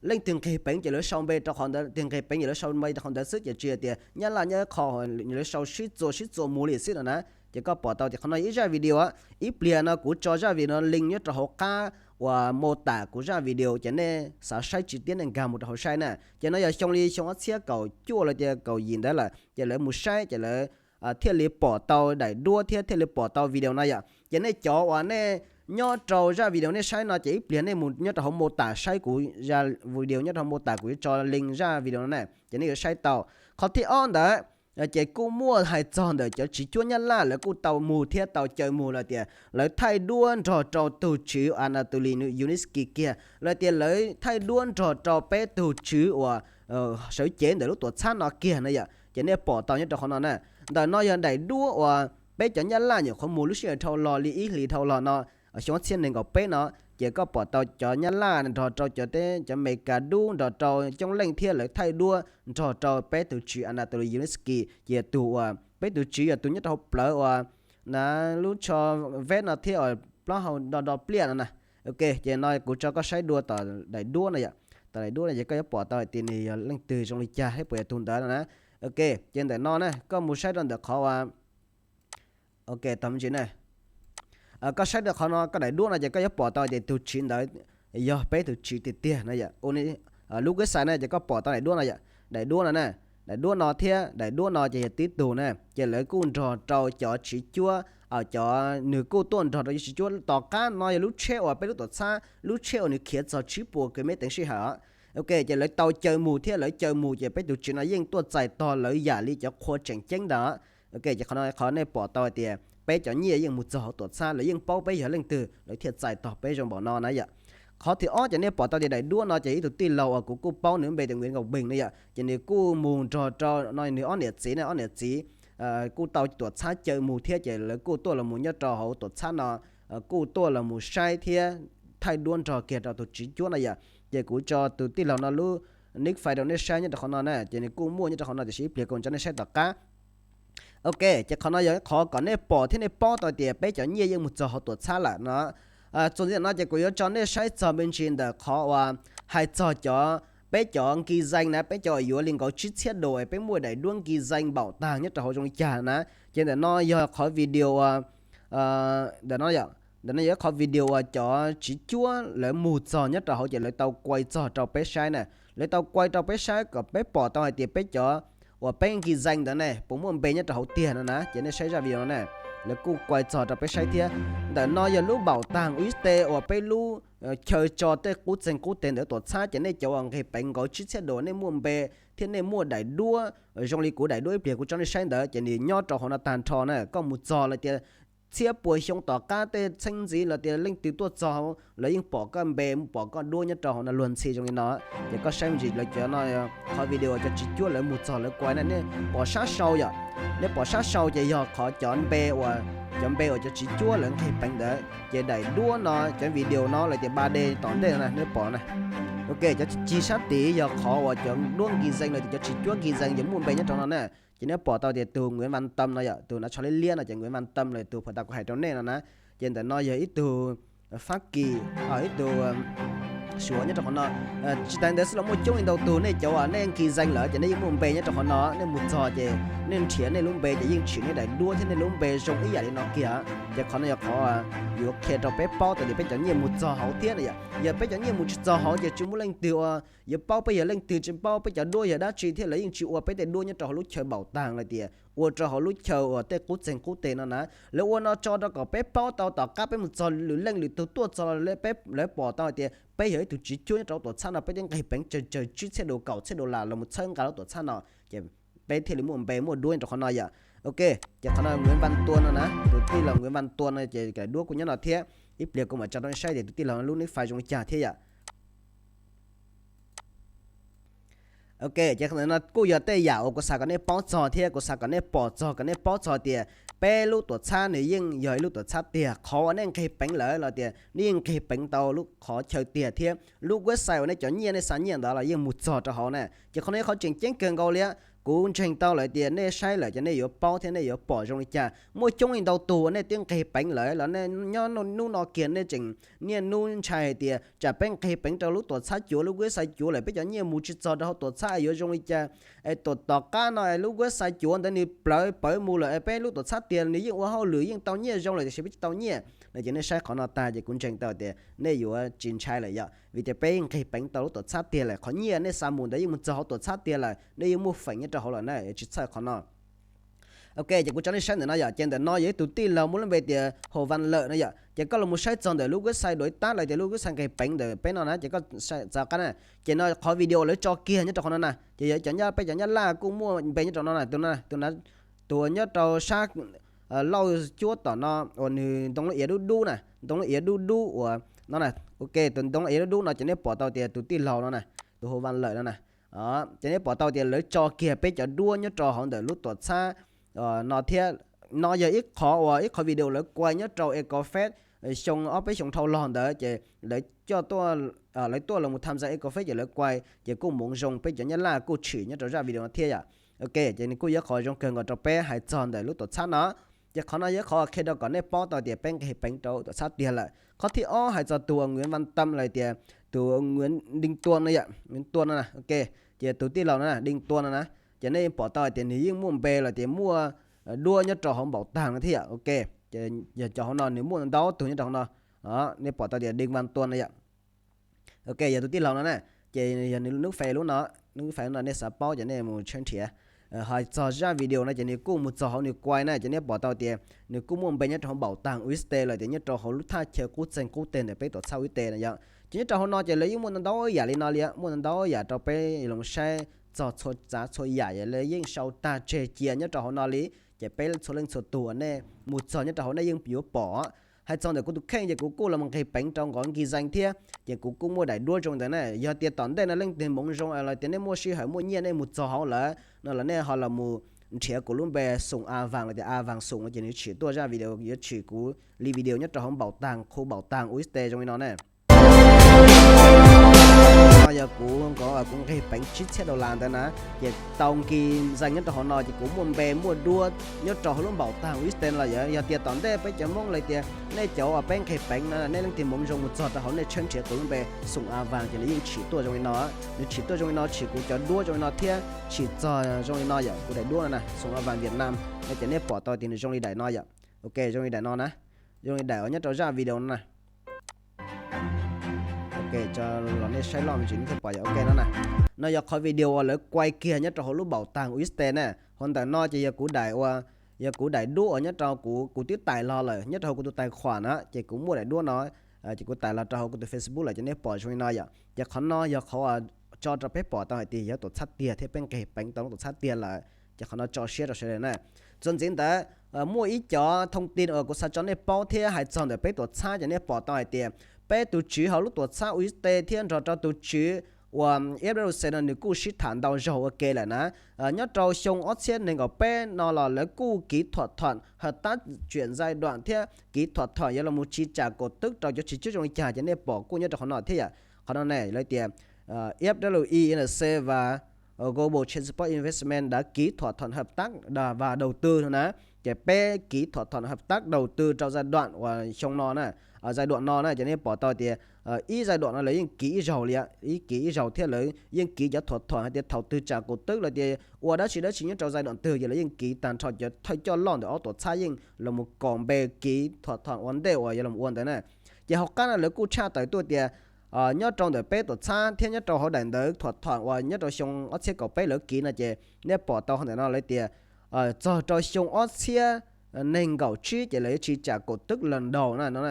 leej twg nqeg peev ces lawv sau npe rau qhov ntawd, twg nqeg peev ces lawv sau npe rau qhov ntawd xwb, ces tsis yog tias Nyab Laj nyob qhov lawv sau sib txuas sib txuas mus li xwb no na. Ces koj pom tau tias qhov no ib zaj video, ib pliag no kuv tso zaj video no link nyob rau hauv qab uas mô tả kuv zaj video ces nej xav saib chi tiết nej nkag mus rau hauv saib na. Ces no yog xyoo li xyoo ob txhiab kaum cuaj los tias kaum yim ntawd lawm ces lawv mus saib ces lawv thiaj li pom tau daim duab thiab thiaj li pom tau video no yom. Ces nej cov uas nej nyob rau zaj video nej saib no ces ib pliag nej mus nyob rau hauv mô tả saib kuv zaj video nyob rau hauv mô tả, kuv yuav tso link zaj video no na, ces nej yuav saib tau. Qhov thib ob ntawd ces kuj muaj hais txog ntawm cov tswv cuab Nyab Laj lawv kuj tau mus thiab tau caw mus los tias lawv thaij duab nrog rau tug tswv Anatoly Yunitsky kiag, los tias lawv thaij duab nrog rau peb tug tswv uas sawv cev ntawm lub tuam txhab no kiag no yom. Ces nej pom tau nyob rau qhov no na, ntawm no yog daim duab uas peb cov Nyab Laj nyuam qhuav mus lub sij hawm dhau los li ib hlis dhau los no, xyoo ob txhiab nees nkaum peb no, ces koj pom tau cov Nyab Laj nrog rau cov teb cov Amelikas dub nrog rau coob leej thiab lawv thaij duab nrog rau peb tug tswv Anatoly Yunitsky, ces yog tus uas peb tug tswv yog tus nyob rau hauv plawv uas na lub tsho veb no thiab uas plaub hau do do pliaj no na. Ok, ces no kuv tso koj saib dua tom daim duab no yom. Tom daim duab no ces koj yuav pom tau hais tias nws yog leej twg zoo li cas thiab puas yog tus ntawd no na. Ok, ces ntawm no na koj mus saib rau ntawm qhov uas Ok, tau me ntsis na. Koj saib rau qhov no, koj daim duab no ces koj yuav pom tau tias tus tswv ntawd yog peb tus tswv tiag tiag no yom. Ua li lub website na ces koj pom tau daim duab no yom. Daim duab no na, daim duab no thiab daim duab no ces yog tib tug na, ces lawv kuj nrog rau cov tswv cuab, cov nws kuj tuaj nrog rau cov tswv cuab. Tom qab no yog lub tsheb uas peb lub tuam txhab, lub tsheb uas nws khiav txog tsib puas kiv mev teev sij hawm. Ok, ces lawv tau caw mus thiab lawv caw mus ces peb tus tswv no yeej tuaj txais tog lawv yam li cov qhua tseem ceeb ntawd. Ok, ces qhov no qhov nej pom tau hais tias peb cov nyiaj yeej mus txog hauv tuam txhab, lawv yeej paub peb yog leej twg, lawv thiaj txais tog peb zoo npaum no na yom. Qhov thib ob ces nej pom tau tias daim duab no ces ib tug tij laug uas kuv kuj paub nws lub npe tias Nguyễn Ngọc Bình ne yom, ces nws kuj mus nrog rau no nws ob niam txiv ne, ob niam txiv kuj tau tuam txhab caw mus thiab ces lawv kuj tuaj los mus nyob rau hauv tuam txhab no, kuj tuaj los mus saib thiab thaij duab nrog kiag rau tus tsiv cuab no yom. Ces kuv tso tus tij laug no lub nick fai rau nej saib nyob rau qhov no na, ces nws kuj muaj nyob rau qhov no tiam sis ib pliag kuv tso nej saib tom qab. Ok, ces qhov no yog qhov kom nej pom thiab nej paub tau tias peb cov nyiaj yeej mus txog hauv tuam txhab lawm no. Txuas ntxiv no ces kuv yuav tso nej saib txog me ntsis ntawm qhov uas hais txog cov, peb cov nki zeej na, peb cov uas yuav li nkaus tsib txhiab dos es peb muaj daim duab nki zeej npaum tag nyob rau hauv zoo li cas na. Ces ntawm no yog qhov video ntawm no, ntawm no yog ib qhov video uas cov tsiv cuab lawv mus txog nyob rau hauv ces lawv tau kuai txog rau peb saib na. Lawv tau kuai rau peb saib kom peb pom tau hais tias peb cov uas peb nki zeej ntawd ne puas muaj npe nyob rau hauv tiag no na. Ces nej saib zaj video no ne, lawv kuj kuai txog rau peb saib thiab. Ntawm no yog lub npaum tag uib tes uas peb lub chaw tso tej qub txeeg qub teg ntawd tuam txhab, ces nej cov uas nqeg peev nkaus tsib txhiab dos nej muaj npe thiab nej muaj daim duab zoo li kuv daim duab ib pliag kuv tso nej saib ntawd ces nws nyob rau hauv no tag nrho na. Koj mus txog lawm tias txhiab puas xyoo tom qab tej txheeb ntxiv lawm tias leej twg tuaj txog hauv lawv yeej pom koj npe, pom koj duab nyob rau hauv no luag ntxhi zoo li no. Ces koj saib me ntsis lawv cov no, qhov video cov tsiv cuab lawv mus txog lawv kuai na, nej pom sab sau yom, nej pom sab sau ces yog qhov cov npe uas, cov npe uas cov tsiv cuab lawv nqeg peev ntawd. Ces daim duab no cov video no lawv tias ba de tom ntej no nej pom na. Ok, cov cig sab tid yog qhov uas cov duab nki zeej lawv tias cov tsiv cuab nki zeej yuav muaj npe nyob rau no na. Ces nej pom tau tias tus Nguyễn Văn Tâm no yom, tus nav tsho liab liab no ces Nguyễn Văn Tâm lawm tus phas tas kuv hais rau nej no na. Ces ntawm no yog ib tug Fab Kis, ib tug Suav nyob rau qhov no. Tsis tas ntawd xwb los muaj coob li ntau tus, nej cov uas nej nki zeej lawm ces nej yeej muaj npe nyob rau qhov no, nej mus txog ces nej nrhiav nej lub npe ces yeej tsim nej daim duab thiab nej lub npe zoo ib yam li no kiag. Ces qhov no yog qhov yuav qhia rau peb paub tau tias peb cov nyiaj mus txog hauv thiab no yom. Yog peb cov nyiaj mus tsis txog hauv ces tsis muaj leej twg uas yuav paub peb yog leej twg, tsis paub peb cov duab yog dab tsi thiab lawv yeej tsis ua peb tej duab nyob rau hauv lub chaw npaum tag lawm tias ua rau hauv lub chaw uas tej qub txeeg qub teg no na. Lawv ua no tso rau kom peb paub tau tom qab peb mus txog lwm leej lwm tug tuaj txog lawv pom tau hais tias peb yog ib tug tsiv cuab nyob rau tuam txhab no, peb twb nqeg peev tsawg tsawg tsib txhiab dos kaum txhiab dollar los mus txhawb nqa lub tuam txhab no, ces peb thiaj li muaj npe muaj duab nyob rau qhov no yom. Ok, ces qhov no Nguyễn Văn Tuân no na, tus tij laug Nguyễn Văn Tuân no ces daim duab kuj nyob no thiab. Ib pliag kuv mam tso rau nej saib tias tus tij laug lub nick fai zoo li cas thiab yom. Ok, ces no kuj yog tej yam uas kuv xav kom nej paub txog thiab kuv xav kom nej pom txog, kom nej paub txog tias peb lub tuam txhab nws yeej yog ib lub tuam txhab tiag. Qhov uas nej nqeg peev lawm los tias nej yeej nqeg peev tau lub qhov chaw tiag thiab lub website uas nej cov nyiaj nej xa nyiaj ntawd los yeej mus txog rau hauv na. Ces qhov no yog qhov tseem ceeb kawg nkaus li. Kuv ntseeg tau lawm tias nej saib lawm ces nej yuav paub thiab nej yuav pom zoo li cas. Muaj coob li ntau tus uas nej twb nqeg peev lawm los nej nyob hnub no kiag nej tseem niaj hnub ntshai hais tias tsam peb nqeg peev rau lub tuam txhab cuav, lub website cuav lawm peb cov nyiaj mus tsis txog rau hauv tuam txhab yuav zoo li cas. Es tom qab no es lub website cuav ntawd nws plawv pawv mus lawm es peb lub tuam txhab tiag nws yeej ua hauj lwm yeej tau nyiaj zoo lawm tiam sis peb tsis tau nyiaj no. Ces nej saib qhov no tag ces kuv ntseeg tau tias nej yuav tsis ntshai lawm yom, vim tias peb nqeg peev tau lub tuam txhab tiag lawm, qhov nyiaj nej xa mus ntawd yeej mus txog hauv tuam txhab tiag lawm, nej yeej muaj feem nyob rau hauv lawm na, tsis txhawj qhov no. Ok, ces kuv tso nej saib ntawm no yom, ces ntawm no yog ib tug tij laug muaj lub npe tias Hồ Văn Lợi no yom, ces koj los mus saib txog ntawm lub website duav ib tab lawm tias lub website nqeg peev ntawm peb no na, ces koj txav qab na, ces no qhov video lawv tso kiag nyob rau qhov no na, ces yog cov, peb cov Nyab Laj kuj muaj npe nyob rau no na, tus no, tus nyob rau sab lauj cuab tom no uas nws ntoo lub iav dub dub na, ntoo lub iav dub dub uas no na. Ok, tus ntoo iav dub dub no ces nej pom tau tias tus tij laug no na, tus Hồ Văn Lợi no na, ces nej pom tau tias lawv tso kiag peb cov duab nyob rau hauv ntawm lub tuam txhab no thiab. No yog ib qhov uas ib qhov video lawv kuai nyob rau Eco Fest xyoo ob peb xyoo dhau los ntawd, ces lawv coj, lawv tuaj los tham gia Eco Fest ces lawv kuai ces kuj mus zoo, peb cov Nyab Laj kuj tshwm nyob rau zaj video no thiab yom. Ok, ces nws kuj yog qhov zoo kawg nkaus rau peb hais txog ntawm lub tuam txhab no. Ces qhov no yog qhov qhia rau kom nej paub tau tias peb nqeg peev rau tuam txhab tiag lawm. Qhov thib ob hais txog tus Nguyễn Văn Tâm los tias tus Nguyễn Đinh Tuân no yom, Nguyễn Tuân no na, ok, ces tus tij laug no na, Đinh Tuân no na, ces nej pom tau hais tias nws yeej muaj npe los tias muaj duab nyob rau hauv npaum tag no thiab yom. Ok, ces yog cov hauv no nws muaj ntau tus nyob rau hauv no. Nej pom tau tias Đinh Văn Tuân no yom. Ok, yog tus tij laug no na, ces yog nws lub fais lub no, lub fais lub no nej xav paub ces nej mus tshawb nrhiav. Hais txog zaj video no ces nws kuj mus txog hauv nws kuai na, ces nej pom tau tias nws kuj muaj npe nyob rau hauv npaum tag uib tes los tias nyob rau hauv lub thaj chaw qub txeeg qub teg ntawm peb tuam txhab uib tes no yom. Ces nyob rau hauv no ces lawv yeej muaj ntau yam li no li, muaj ntau yam rau peb los saib txog txhua tsav txhua yam, lawv yeej sau tag tseg cia nyob rau hauv no li. Ces peb txhua leej txhua tus uas nej mus txog nyob rau hauv nej yeej yuav pom. Hais txog ntawm kuv tus kheej ces kuv kuj los nqis peev rau nqov Nkis Zeeg thiab, ces kuv kuj muaj daim duab zoo ntawd na. Yog tias tom ntej no leej twg hmoov zoo los tias nej muaj sij hawm muaj nyiaj nej mus txog hauv lawm no los nej ho los mus nrhiav kuv lub npe Xoom A Vaas los tias A Vaas Xoom no ces nws tshwm tuaj zaj video, yuav tshwm kuv li video nyob rau hauv npaum tag, khu npaum tag U S D zoo li no na. No yog kuv nqov, kuv nqis peev tsib txhiab dollar ntawd na. Ces tau Nkis Zeeg nyob rau hauv no ces kuv muaj npe muaj duab nyob rau hauv lub npaum tag U S D no los yog, yog tias tom ntej peb cov Hmoob los tias nej cov uas peb nqis peev no nej leej twg hmoov zoo mus txog rau hauv nej tshawb nrhiav kuv lub npe Xoom A Vaas ces nws yeej tshwm tuaj zoo li no. Nws tshwm tuaj zoo li no, tshwm kuv cov duab zoo li no thiab tshwm txog zoo li no yom, kuv daim duab no na, Xoom A Vaas Vietnam no ces nej pom tau tias nws zoo li daim no yom. Ok, zoo li daim no na, zoo li daim uas nyob rau zaj video no na. Ok, tso los nej saib loj me ntsis nej thiaj pom yom. Ok no na, no yog qhov video uas lawv kuaj kiag nyob rau hauv lub npaum tag U S D na. Hauv ntawm no ces yog kuv daim ua, yog kuv daim duab uas nyob rau kuv, kuv twb tais los lawm nyob rau hauv kuv tus tais khuam na, ces kuv muaj daim duab no, ces kuv tais los rau hauv kuv tus Facebook lawm ces nej pom zoo li no yom. Ces qhov no yog qhov uas tso rau peb pom tau hais tias yog tuam txhab tiag thiab peb nqis peev tau lub tuam txhab tiag lawm. Ces qhov no tso siab rau sawv daws na. Txuas ntxiv ntawd, muaj ib cov thoob tin uas kuv xav tso nej paub thiab hais txog ntawm peb tuam txhab ces nej pom tau hais tias peb tus tswv hauv lub tuam txhab U S D thiab nrog rau tus tswv uas F W C no nws kuj sib tham ntau zaug ua ke lawm na. Nyob rau xyoo ob txhiab nees nkaum peb no los lawv kuj ký thỏa thuận hợp tác chuyển giai đoạn thiab ký thỏa thuận yuav los mus chi trả cổ tức rau cov tswv cuab zoo li cas ces nej pom kuj nyob rau qhov no thiab yom. Qhov no ne lawv tias F W E N C và Global Transport Investment đã ký thỏa thuận hợp tác và đầu tư no na. Ces peb ký thỏa thuận hợp tác đầu tư rau giai đoạn uas xyoo no na, giai đoạn no na ces nej pom tau tias ib giai đoạn no lawv yeej ký ib zaug li, ib ký ib zaug thiab lawv yeej ký cov thỏa thuận hais tias thầu tư trả cổ tức los tias ua dab tsi dab tsi nyob rau giai đoạn twg ces lawv yeej ký tag nrho cov thawj coj loj ntawm ob tuam txhab yeej los mus kom npe ký thỏa thuận ua ntej uas yuav los ua ntawd na. Ces hauv qab no lawv kuj tshaj tawm tuaj tias nyob rau ntawm peb tuam txhab thiab nyob rau hauv daim ntawv thỏa thuận uas nyob rau xyoo ob txhiab kaum peb lawv ký no ces nej pom tau hauv ntawm no lawv tias txog rau xyoo ob txhiab nees nkaum tsib ces lawv yuav chi trả cổ tức lần đầu na no.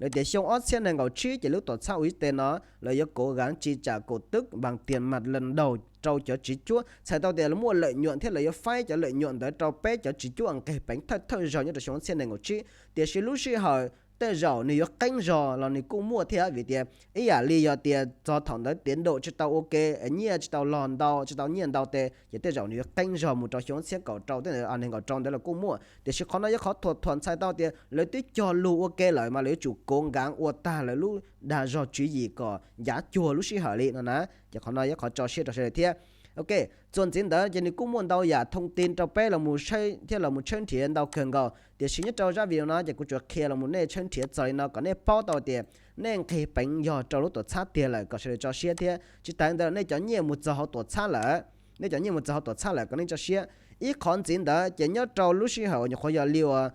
Lawv tias xyoo ob txhiab nees nkaum tsib ces lub tuam txhab U S D no lawv yuav cố gắng chi trả cổ tức bằng tiền mặt lần đầu rau cov tswv cuab, txhais tau tias lawv muaj lợi nhuận thiab lawv yuav faib cov lợi nhuận ntawd rau peb cov tswv cuab nqis peev thawj thawj zaug nyob rau xyoo ob txhiab nees nkaum tsib. Tiam sis lub sij hawm tej zaum nws yuav qeeb zog los nws kuj muaj thiab, vim tias ib yam li yog tias txog thaum ntawd tiến độ tsis tau ua ke, nyiaj tsis tau los ntau, tsis tau nyiaj ntau tes ces tej zaum nws yuav qeeb zog mus rau xyoo ob txhiab kaum rau, tej ntawd nees nkaum rau ntawd los kuj muaj. Tiam sis qhov no yog qhov thỏa thuận txhais tau tias lawv twb cog lus ua ke lawm mas lawv yuav tsum cố gắng ua tag lawv lub dag zog tswv yim kom ncav cuag lub sij hawm li no na. Ces qhov no yog qhov tso siab rau sawv daws thiab. Ok, txuas ntxiv ntawd ces nws kuj muaj ntau yam thoob tin rau peb los mus saib thiab los mus tshawb nrhiav ntau kawg nkaus, tiam sis nyob rau zaj video no ces kuv tsuas qhia los mus nej tshawb nrhiav txog li no kom nej paub tau tias nej nqis peev yog rau lub tuam txhab tiag lawm kom sawv daws tso siab thiab. Tsis tas li ntawd nej cov nyiaj mus txog hauv tuam txhab lawm, nej cov nyiaj mus txog hauv tuam txhab lawm kom nej tso siab. Ib qhov ntxiv ntawd ces nyob rau lub sij hawm nyuam qhuav yog li uas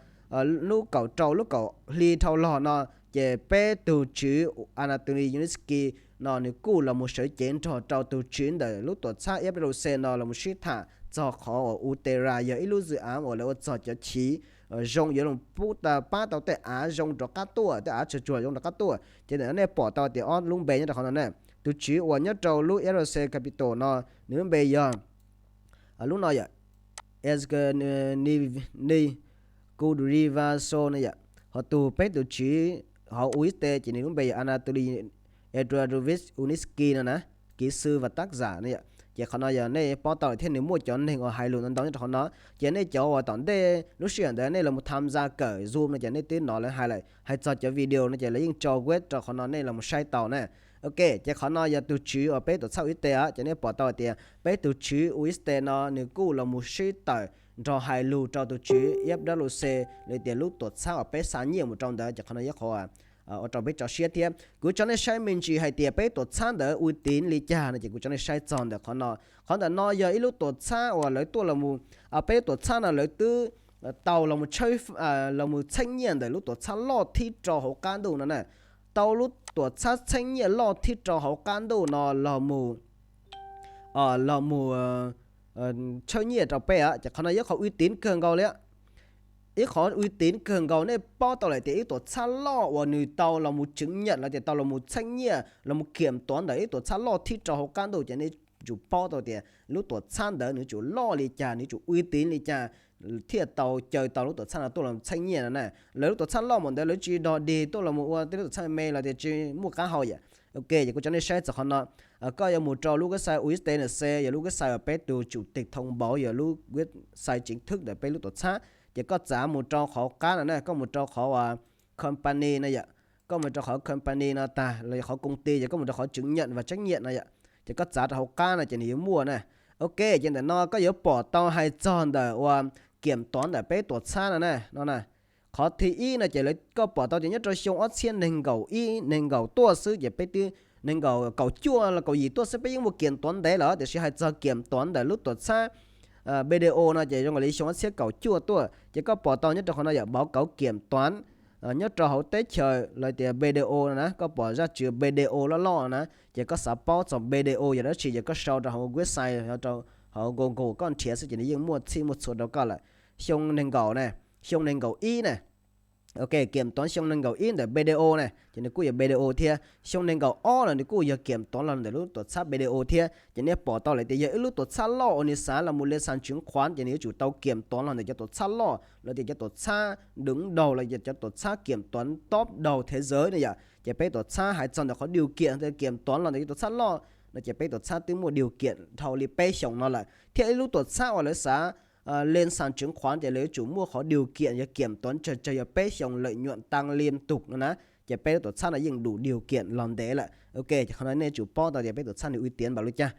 lub kaum rau lub kaum hli dhau los no, ces peb tus tswv Anatoly Yunitsky no nws kuj los mus sawv cev nrog rau tus tswv ntawm lub tuam txhab F W C no los mus sib tham txog qhov uas Utera yog ib lub dự án uas lawv ua txog cov chiv zoo yuav los pab tau tej av zoo rov qab tuaj, tej av tsuag tsuag zoo rov qab tuaj. Ces ntawm no nej pom tau tias ob lub npe nyob rau qhov no na. Tus tswv uas nyob rau lub F W C Capital no nws lub npe yog lub no yom, Evgeny Kudryavtsov no yom. Ho tus peb tus tswv hauv U S D ces nws lub npe yog Anatoly Eduardovich Yunitsky no na, kỹ sư và tác giả no yom. Ces qhov no yog nej paub tau lawm thiab nws muaj cov neeg uas hais lus ntau ntau nyob rau qhov no. Ces nej cov uas tom ntej lub sij hawm ntawd nej los tham gia kawm Zoom no ces nej twb hnov lawv hais lawm, hais txog cov video no ces lawv yeej tso web rau qhov no nej los saib tau na. Ok, ces qhov no yog tus tswv uas peb tuam txhab U S D os, ces nej pom tau tias peb tus tswv U S D no nws kuj los mus sib tawm nrog hais lus rau tus tswv F W C, li tias lub tuam txhab uas peb xa nyiaj mus rau ntawd, ces qhov no yog qhov ua rau peb tso siab thiab. Kuv tso nej saib me ntsis hais tias peb tuam txhab ntawd uy tín li cas no ces kuv tso nej saib txog ntawm qhov no. Qhov ntawm no yog ib lub tuam txhab uas lawv tuaj los, peb lub tuam txhab no lawv twb tau los mus txheeb nyiaj ntawm lub tuam txhab loj thib rau hauv qab ntuj no na. Tau lub tuam txhab txheeb nyiaj loj thib rau hauv qab ntuj no los mus los mus txheeb nyiaj rau peb, ces qhov no yog qhov uy tín kawg nkaus li. Ib qhov uy tín kawg nkaus, nej paub tau lawm tias ib tuam txhab loj uas nws tau los mus chứng nhận los tias tau los mus txheeb nyiaj los mus kiểm toán ntawm ib tuam txhab loj thib rau hauv qab ntuj, ces nej tsum paub tau tias lub tuam txhab ntawd nws tsum loj li cas, nws tsum uy tín li cas. thiaj tau caw tau lub tuam txhab no tuaj los txheeb nyiaj no na. Lawv lub tuam txhab loj npaum ntawd lawv tsis dog dig tuaj los mus ua tej lub tuam txhab me los tias tsis muaj qab hau yom. Ok, ces kuv tso nej saib txog qhov no. Koj yuav mus rau lub website U S D N C, yog lub website uas peb tus tsum tes thoo npauv, yog lub website chính thức ntawm peb lub tuam txhab. Ces koj txav mus rau qhov qab no na, koj mus rau qhov company no yom. Koj mus rau qhov company no tag los yog qhov công ty, ces koj mus rau qhov chứng nhận và trách nhiệm no yom. Ces koj txav rau hauv qab no ces nws yuav muaj na. Ok, ces ntawm no koj yuav pom tau hais txog ntawm uas kiểm toán ntawm peb tuam txhab no na, no na. Qhov thib ib no ces lawv, koj pom tau tias nyob rau xyoo ob txhiab nees nkaum ib nees nkaum tuaj xwb ces peb twb, nees nkaum kaum cuaj los kaum yim tuaj xwb peb yeej muaj kiểm toán ntev lawm, tiam sis hais txog kiểm toán ntawm lub tuam txhab B D O no ces zoo li xyoo ob txhiab kaum cuaj tuaj. Ces koj pom tau nyob rau qhov no yog báo cáo kiểm toán nyob rau hauv teb chaws los tias B D O no na, koj pom zaj tswv B D O loj loj no na, ces koj xav paub txog B D O yog dab tsi ces koj sau rau hauv website, rau hauv Google koj nrhiav xwb ces nws yeej muaj txhij muaj txhua rau koj lawm. Xyoo nees nkaum na, xyoo nees nkaum ib na, ok, kiểm toán xyoo nees nkaum ib ntawm B D O na ces nws kuj yog B D O thiab. Xyoo nees nkaum ob los nws kuj yog kiểm toán los ntawm lub tuam txhab B D O thiab. Ces nej pom tau lawm tias yog ib lub tuam txhab loj uas nws xav los mus lên sàn chứng khoán ces nws yuav tsum tau kiểm toán los ntawm cov tuam txhab loj los tias cov tuam txhab đứng đầu los tias cov tuam txhab kiểm toán top đầu thế giới no yom. Ces peb tuam txhab hais txog ntawm qhov điều kiện kiểm toán los ntawm cov tuam txhab loj no ces peb tuam txhab twb muaj điều kiện dhau li peb xyoos no lawm. Thiab ib lub tuam txhab uas lawv xav lên sàn chứng khoán ces lawv yuav tsum muaj qhov điều kiện yog kiểm toán tsawg tsawg yog peb xyoos lợi nhuận tăng liên tục no na. Ces peb lub tuam txhab no yeej đủ điều kiện los ntev lawm. Ok, ces qhov no nej tsum paub tau tias peb tuam txhab nws uy tín npaum li cas.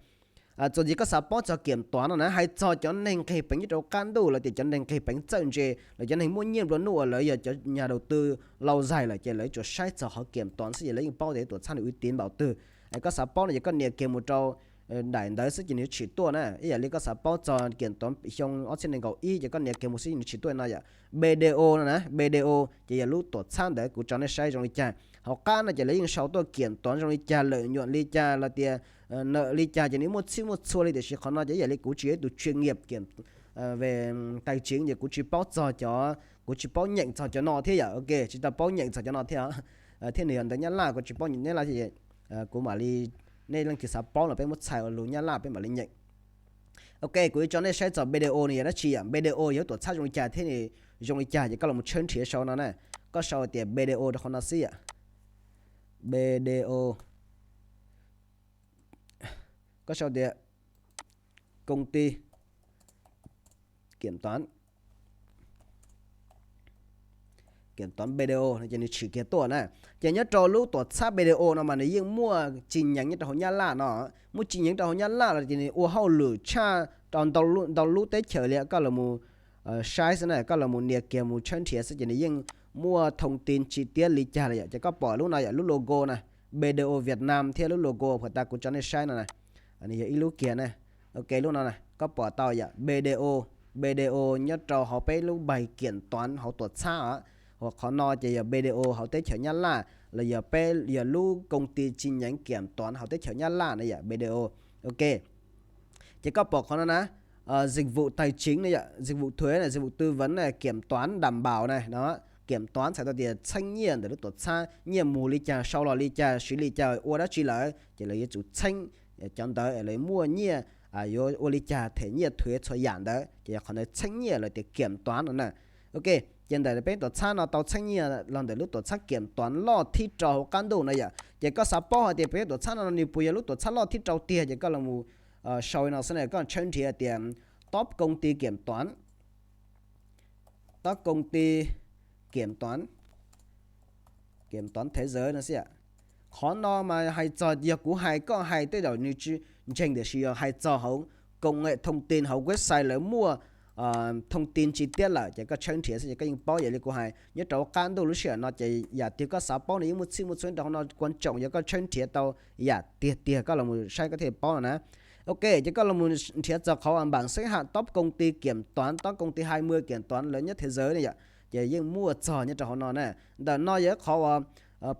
Txuas ntxiv koj xav paub txog kiểm toán no na, hais txog cov neeg nqeg peev nyob rau qab ntuj los tias cov neeg nqeg peev txawj ntse los cov neeg muaj nyiaj nplua nuj uas lawv yog cov nhà đầu tư lâu dài lawm ces lawv tsuas saib txog qhov kiểm toán xwb ces lawv yeej paub tias tuam txhab nws uy tín npaum twg. Koj xav paub no ces koj nias kiag mus rau daim ntawd xwb ces nws yuav tshwm tuaj na. Ib yam li koj xav paub txog kiểm toán xyoo ob txhiab nees nkaum ib ces koj nias kiag mus xwb nws tshwm tuaj no yom. B D O no na, B D O ces yog lub tuam txhab ntawd kuv tso nej saib zoo li cas. Hauv qab no ces lawv yeej sau tuaj kiểm toán zoo li cas, lợi nhuận li cas los tias nợ li cas ces nws muaj txhij muaj txhua li. Tiam sis qhov no ces ib yam li kuv tsis yog ib tus chuyên nghiệp kiểm về tài chính ces kuv tsis paub txog cov, kuv tsis paub nyeem txog cov no thiab yom. Ok, tsis tau paub nyeem txog cov no thiab. Thiab nws yog ntawv Nyab Laj, kuv tsis paub nyeem Nyab Laj thiab. Kuv mam li, nej leej twg xav paub los peb muab txhais ua lus Nyab Laj peb mam li nyeem. Ok, kuv yuav tso nej saib txog B D O nws yog dab tsi yom. B D O yog tuam txhab zoo li cas thiab nws zoo li cas ces koj los mus tshawb nrhiav sau no na. Koj sau tias B D O rau qhov no xwb yom. B D O, koj sau tias công ty kiểm toán, kiểm toán B D O no ces nws tshwm kiag tuaj na. Ces nyob rau lub tuam txhab B D O no mas nws yeej muaj chi nhánh nyob rau hauv Nyab Laj no, muaj chi nhánh rau hauv Nyab Laj los ces nws ua hauj lwm tshaj rau ntau lub teb chaws li. Koj los mus saib xwb na, koj los mus nias kiag mus tshawb nrhiav xwb ces nws yeej muaj thông tin chi tiết li cas li yom. Ces koj pom lub no yom, lub logo na, B D O Việt Nam thiab lub logo puas tas kuv tso nej saib no na. Nws yog ib lub kiag na. Ok, lub no na koj pom tau yom, B D O, B D O nyob rau hauv peb lub bài kiểm toán hauv tuam txhab os. Hos qhov no ces yog B D O hauv teb chaws Nyab Laj los yog peb yog lub công ty chi nhánh kiểm toán hauv teb chaws Nyab Laj na yom, B D O. Ok, ces koj pom qhov no na, dịch vụ tài chính na yom, dịch vụ thuế na, dịch vụ tư vấn na, kiểm toán đảm bảo na no. Kiểm toán txhais tau tias txheeb nyiaj ntawm lub tuam txhab, nyiaj mus li cas, sau los li cas, siv li cas, ua dab tsi lawm ces lawv yuav tsum txheeb cov ntawd lawv muaj nyiaj, yuav ua li cas, them nyiaj thuế txhua yam ntawd ces yog qhov ntawd txheeb nyiaj los tias kiểm toán no na. Ok, ces ntawm peb tuam txhab no tau txheeb nyiaj los ntawm lub tuam txhab kiểm toán loj thib rau hauv qab ntuj no yom. Ces koj xav paub hais tias peb tuam txhab no nws puas yog lub tuam txhab loj thib rau tiag ces koj los mus sau no xwb na, koj tshawb nrhiav tias top công ty kiểm toán, top công ty kiểm toán, kiểm toán thế giới no xwb. Qhov no mas hais txog yog kuv hais koj hais tej zaum nws tsis ntseeg, tiam sis yog hais txog hauv công nghệ thông tin hauv website lawv muaj thông tin chi tiết lawm ces koj tshawb nrhiav xwb ces koj yeej paub. Yam li kuv hais nyob rau qab ntuj lub sij hawm no ces yam twg koj xav paub nws yeej muaj txhij muaj txhua rau hauv no, quan trọng yog koj tshawb nrhiav tau yam tiag tiag koj los mus saib koj thiaj paub no na. Ok, ces koj los mus nrhiav txog qhov bảng xếp hạng top công ty kiểm toán, top công ty hai mươi kiểm toán lớn nhất thế giới ne yom, ces yeej muaj txog nyob rau hauv no na. Ntawm no yog ib qhov uas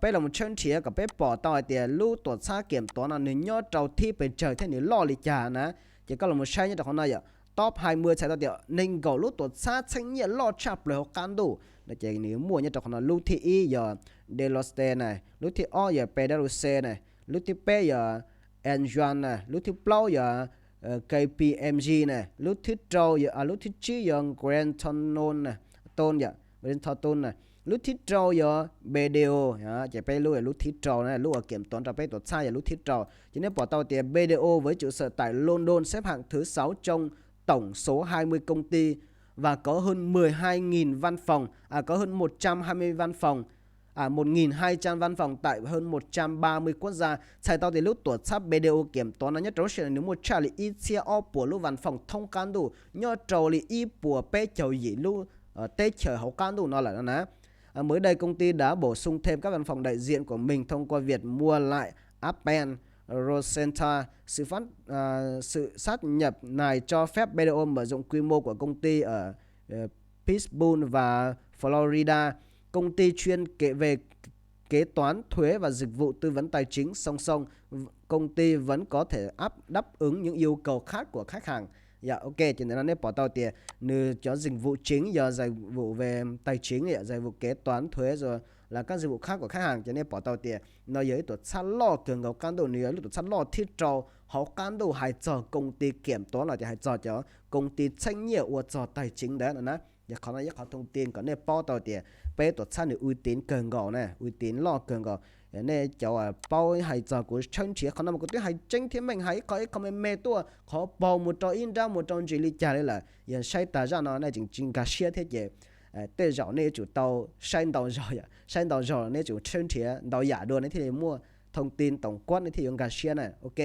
peb los mus tshawb nrhiav kom peb pom tau hais tias lub tuam txhab kiểm toán no nws nyob rau thib pes tsawg thiab nws loj li cas na. Ces koj los mus saib nyob rau qhov no yom, top hai mươi txhais tau tias nees nkaum lub tuam txhab txheeb nyiaj loj tshaj plaws hauv qab ntuj no ces nws muaj nyob rau qhov no. Lub thib ib yog Deloitte na, lub thib ob yog PwC na, lub thib peb yog Ernst Young na, lub thib plaub yog K P M G ne, lub thib rau, lub thib tsib yog Grand Thornton, Thornton yom, Grand Thornton ne, lub thib rau yog B D O, ces peb lub lub thib rau na, lub uas kiểm toán rau peb tuam txhab yog lub thib rau. Ces nej pom tau tias B D O với trụ sở tại London xếp hạng thứ sáu trong tổng số hai mươi công ty và có hơn mười hai nghìn văn phòng, à, có hơn một trăm hai mươi văn phòng, à, một nghìn hai trăm văn phòng tại hơn một trăm ba mươi quốc gia. Txhais tau tias lub tuam txhab B D O kiểm toán no nyob rau lub sij hawm no nws muaj tshaj li ib txhiab ob puas lub văn phòng thoob qab ntuj nyob rau li ib puas peb caug yim lub teb chaws hauv qab ntuj no lawm no na. Mới đây công ty đã bổ sung thêm các văn phòng đại diện của mình thông qua việc mua lại Aspen Rosenta. Sự phát, à, sự sát nhập này cho phép B D O mở rộng quy mô của công ty ở, ờ, Pittsburgh và Florida. Công ty chuyên kể về kế toán, thuế và dịch vụ tư vấn tài chính. Song song, công ty vẫn có thể áp đáp ứng những yêu cầu khác của khách hàng. Yog, ok, ces ntawm no nej pom tau tias nws cov dịch vụ chính yog dịch vụ về tài chính, yog dịch vụ kế toán, thuế rồi là các dịch vụ khác của khách hàng. Ces nej pom tau tias no yog ib tuam txhab loj kawg nkaus qab ntuj, nws yog ib lub tuam txhab loj thib rau hauv qab ntuj hais txog công ty kiểm toán los tias hais txog cov công ty txheeb nyiaj ua txog tài chính ntawd no na. Yog qhov no ib qhov thông tin kom nej paub tau tias peb tuam txhab nws uy tín kawg nkaus na, uy tín loj kawg nkaus. Nej cov paub hais txog kuv tshawb nrhiav qhov no mas kuv twb hais tseeb thiab meej, hais ib qho ib qho me me tuaj, qhov paug mus rau ib nrab mus rau ntsis li cas li lawm. Yog saib tag zaj no nej tseem tsis nkag siab thiab ces tej zaum nej yuav tsum tau saib ntau zog, saib ntau zog nej yuav tsum tshawb nrhiav ntau yam dua nej thiaj li muaj thông tin tổng quát nej thiaj yuav nkag siab na. Ok.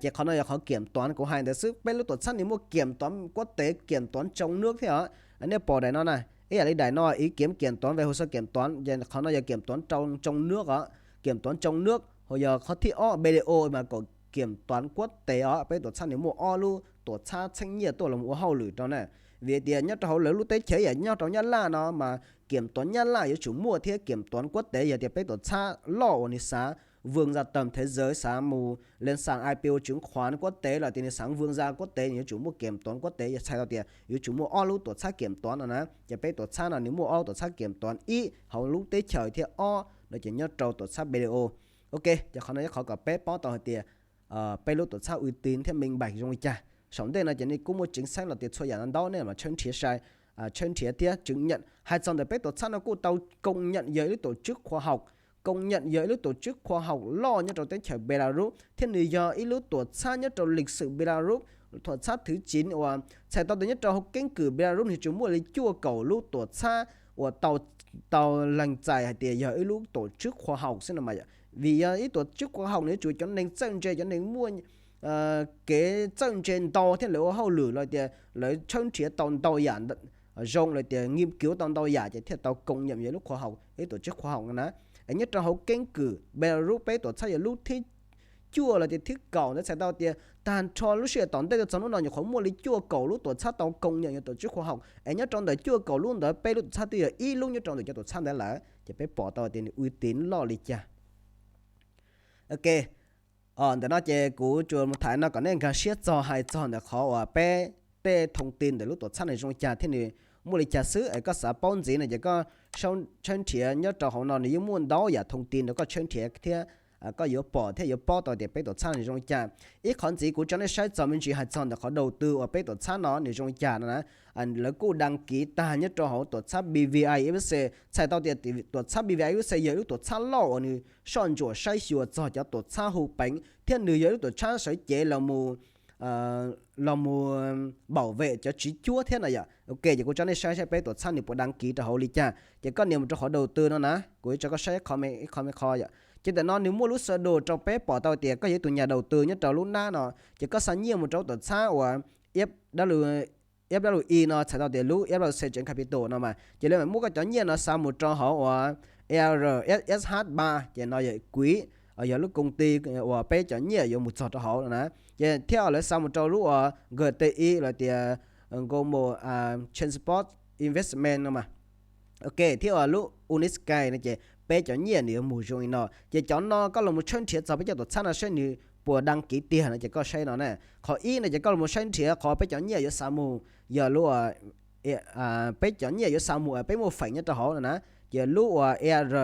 Ces qhov no yog qhov kiểm toán kuv hais ntawd xwb, peb lub tuam txhab nws muaj kiểm toán quốc tế, kiểm toán trong nước thiab os. Nej pom daim no na, ib yam li daim no ý kiến kiểm toán về hồ sơ kiểm toán, ces qhov no yog kiểm toán trong nước os, kiểm toán trong nước. Ho yog qhov thib ob B D O mas kom kiểm toán quốc tế os, peb tuam txhab nws muaj ob lub tuam txhab txheeb nyiaj tuaj los ua hauj lwm rau na. Vim tias nyob rau hauv lawv lub teb chaws yam nyob rau Nyab Laj no mas kiểm toán Nyab Laj yuav tsum muaj thiab kiểm toán quốc tế yog tias peb tuam txhab loj uas nws xav vươn ra tầm thế giới, xav mus lên sàn I P O chứng khoán quốc tế los tias nws xav vươn ra quốc tế nws yuav tsum muaj kiểm toán quốc tế, yog txhais tau tias yuav tsum muaj ob lub tuam txhab kiểm toán no na. Ces peb tuam txhab no nws muaj ob tuam txhab kiểm toán, ib hauv lub teb chaws thiab ob no ces nyob rau tuam txhab B D O. Ok, ces qhov no yog qhov kom peb paub tau hais tias peb lub tuam txhab uy tín thiab minh bạch zoo li cas. Saum ntej no ces nej kuj muaj chính sách los tias txhua yam no ntau nej mam tshawb nrhiav sai, tshawb nrhiav thiab chứng nhận. Hais txog ntawm peb tuam txhab no kuj tau công nhận yog ib lub tổ chức khoa học, công nhận yog ib lub tổ chức khoa học loj nyob rau teb chaws Belarus thiab nws yog ib lub tuam txhab nyob rau lịch sử Belarus, tuam txhab thứ chín uas txhais tau tias nyob rau hauv keeb kwm Belarus nws tsuas muaj li cuaj kaum lub tuam txhab uas tau, tau lees txais hais tias yog ib lub tổ chức khoa học xwb no mas. Vim yog ib tổ chức khoa học nws tsuas cov neeg txawj ntse, cov neeg muaj kev txawj ntse ntau thiab lawv ua hauj lwm los tias lawv tshawb nrhiav tau ntau yam zoo los tias nghiên cứu tau ntau yam ces thiaj tau công nhận yog lub khoa học, ib tổ chức khoa học no na. Es nyob rau hauv keeb kwm Belarus peb tuam txhab yog lub thib cuaj los tias thib kaum ntawd txhais tau tias tag nrho lub sij hawm tom ntej tuaj txog hnub no nyuam qhuav muaj li cuaj kaum lub tuam txhab tau công nhận yog tổ chức khoa học. Es nyob rau ntawm cuaj kaum lub ntawd peb lub tuam txhab twb yog ib lub nyob rau ntawm cov tuam txhab ntawd lawm, ces peb pom tau tias nws uy tín loj li cas. Ok, ntawm no ces kuv tsuas mus tham no kom nej nkag siab txog hais txog ntawm qhov uas peb tej thông tin ntawm lub tuam txhab nws zoo li cas thiab nws muaj li cas xwb. Es koj xav paub ntxiv no ces koj tshawb nrhiav nyob rau hauv no nws yeej muaj ntau yam thông tin rau koj tshawb nrhiav thiab koj yuav pom thiab yuav paub tau tias peb tuam txhab nws zoo li cas. Ib qhov ntxiv kuv tso nej saib txog me ntsis hais txog ntawm qhov đầu tư uas peb tuam txhab no nws zoo li cas no na. Lawv kuj đăng ký tag nyob rau hauv tuam txhab B V I U S A, txhais tau tias tuam txhab B V I U S A yog ib lub tuam txhab loj uas nws soj ntsuam saib xyuas txog cov tuam txhab hu peev thiab nws yog ib lub tuam txhab sawv cev los mus los mus bảo vệ cov tsiv cuab thiab no yom. Ok, ces kuv tso nej saib saib peb tuam txhab nws puas đăng ký rau hauv li cas. Ces koj nias mus rau qhov đầu tư no na, kuv yuav tso koj saib qhov me, ib qho me qho yom. Ces ntawm no nws muaj lub sơ đồ rau peb pom tau tias koj yog ib tug nhà đầu tư nyob rau lub nab no, ces koj xa nyiaj mus rau lub tuam txhab uas F W, F W I no txhais tau tias lub F W C Capital no mas, ces lawv mam muab koj cov nyiaj no xa mus rau hauv uas A R S H ba, ces no yog quỹ, yog lub công ty uas peb cov nyiaj yuav mus txog rau hauv no na. Ces thiab lawv xa mus rau lub uas G T I los tias Global Transport Investment no mas. Ok, thiab uas lub Unisky no ces peb cov nyiaj nws yuav mus zoo li no. Ces cov no koj los mus tshawb nrhiav txog peb cov tuam txhab no saib nws puas đăng ký tiag no ces koj saib no na. Qhov ib no ces koj los mus saib nrhiav qhov peb cov nyiaj yuav xa mus, yog lub peb cov nyiaj yuav xa mus peb muaj feem nyob rau hauv no na. Ces lub uas A R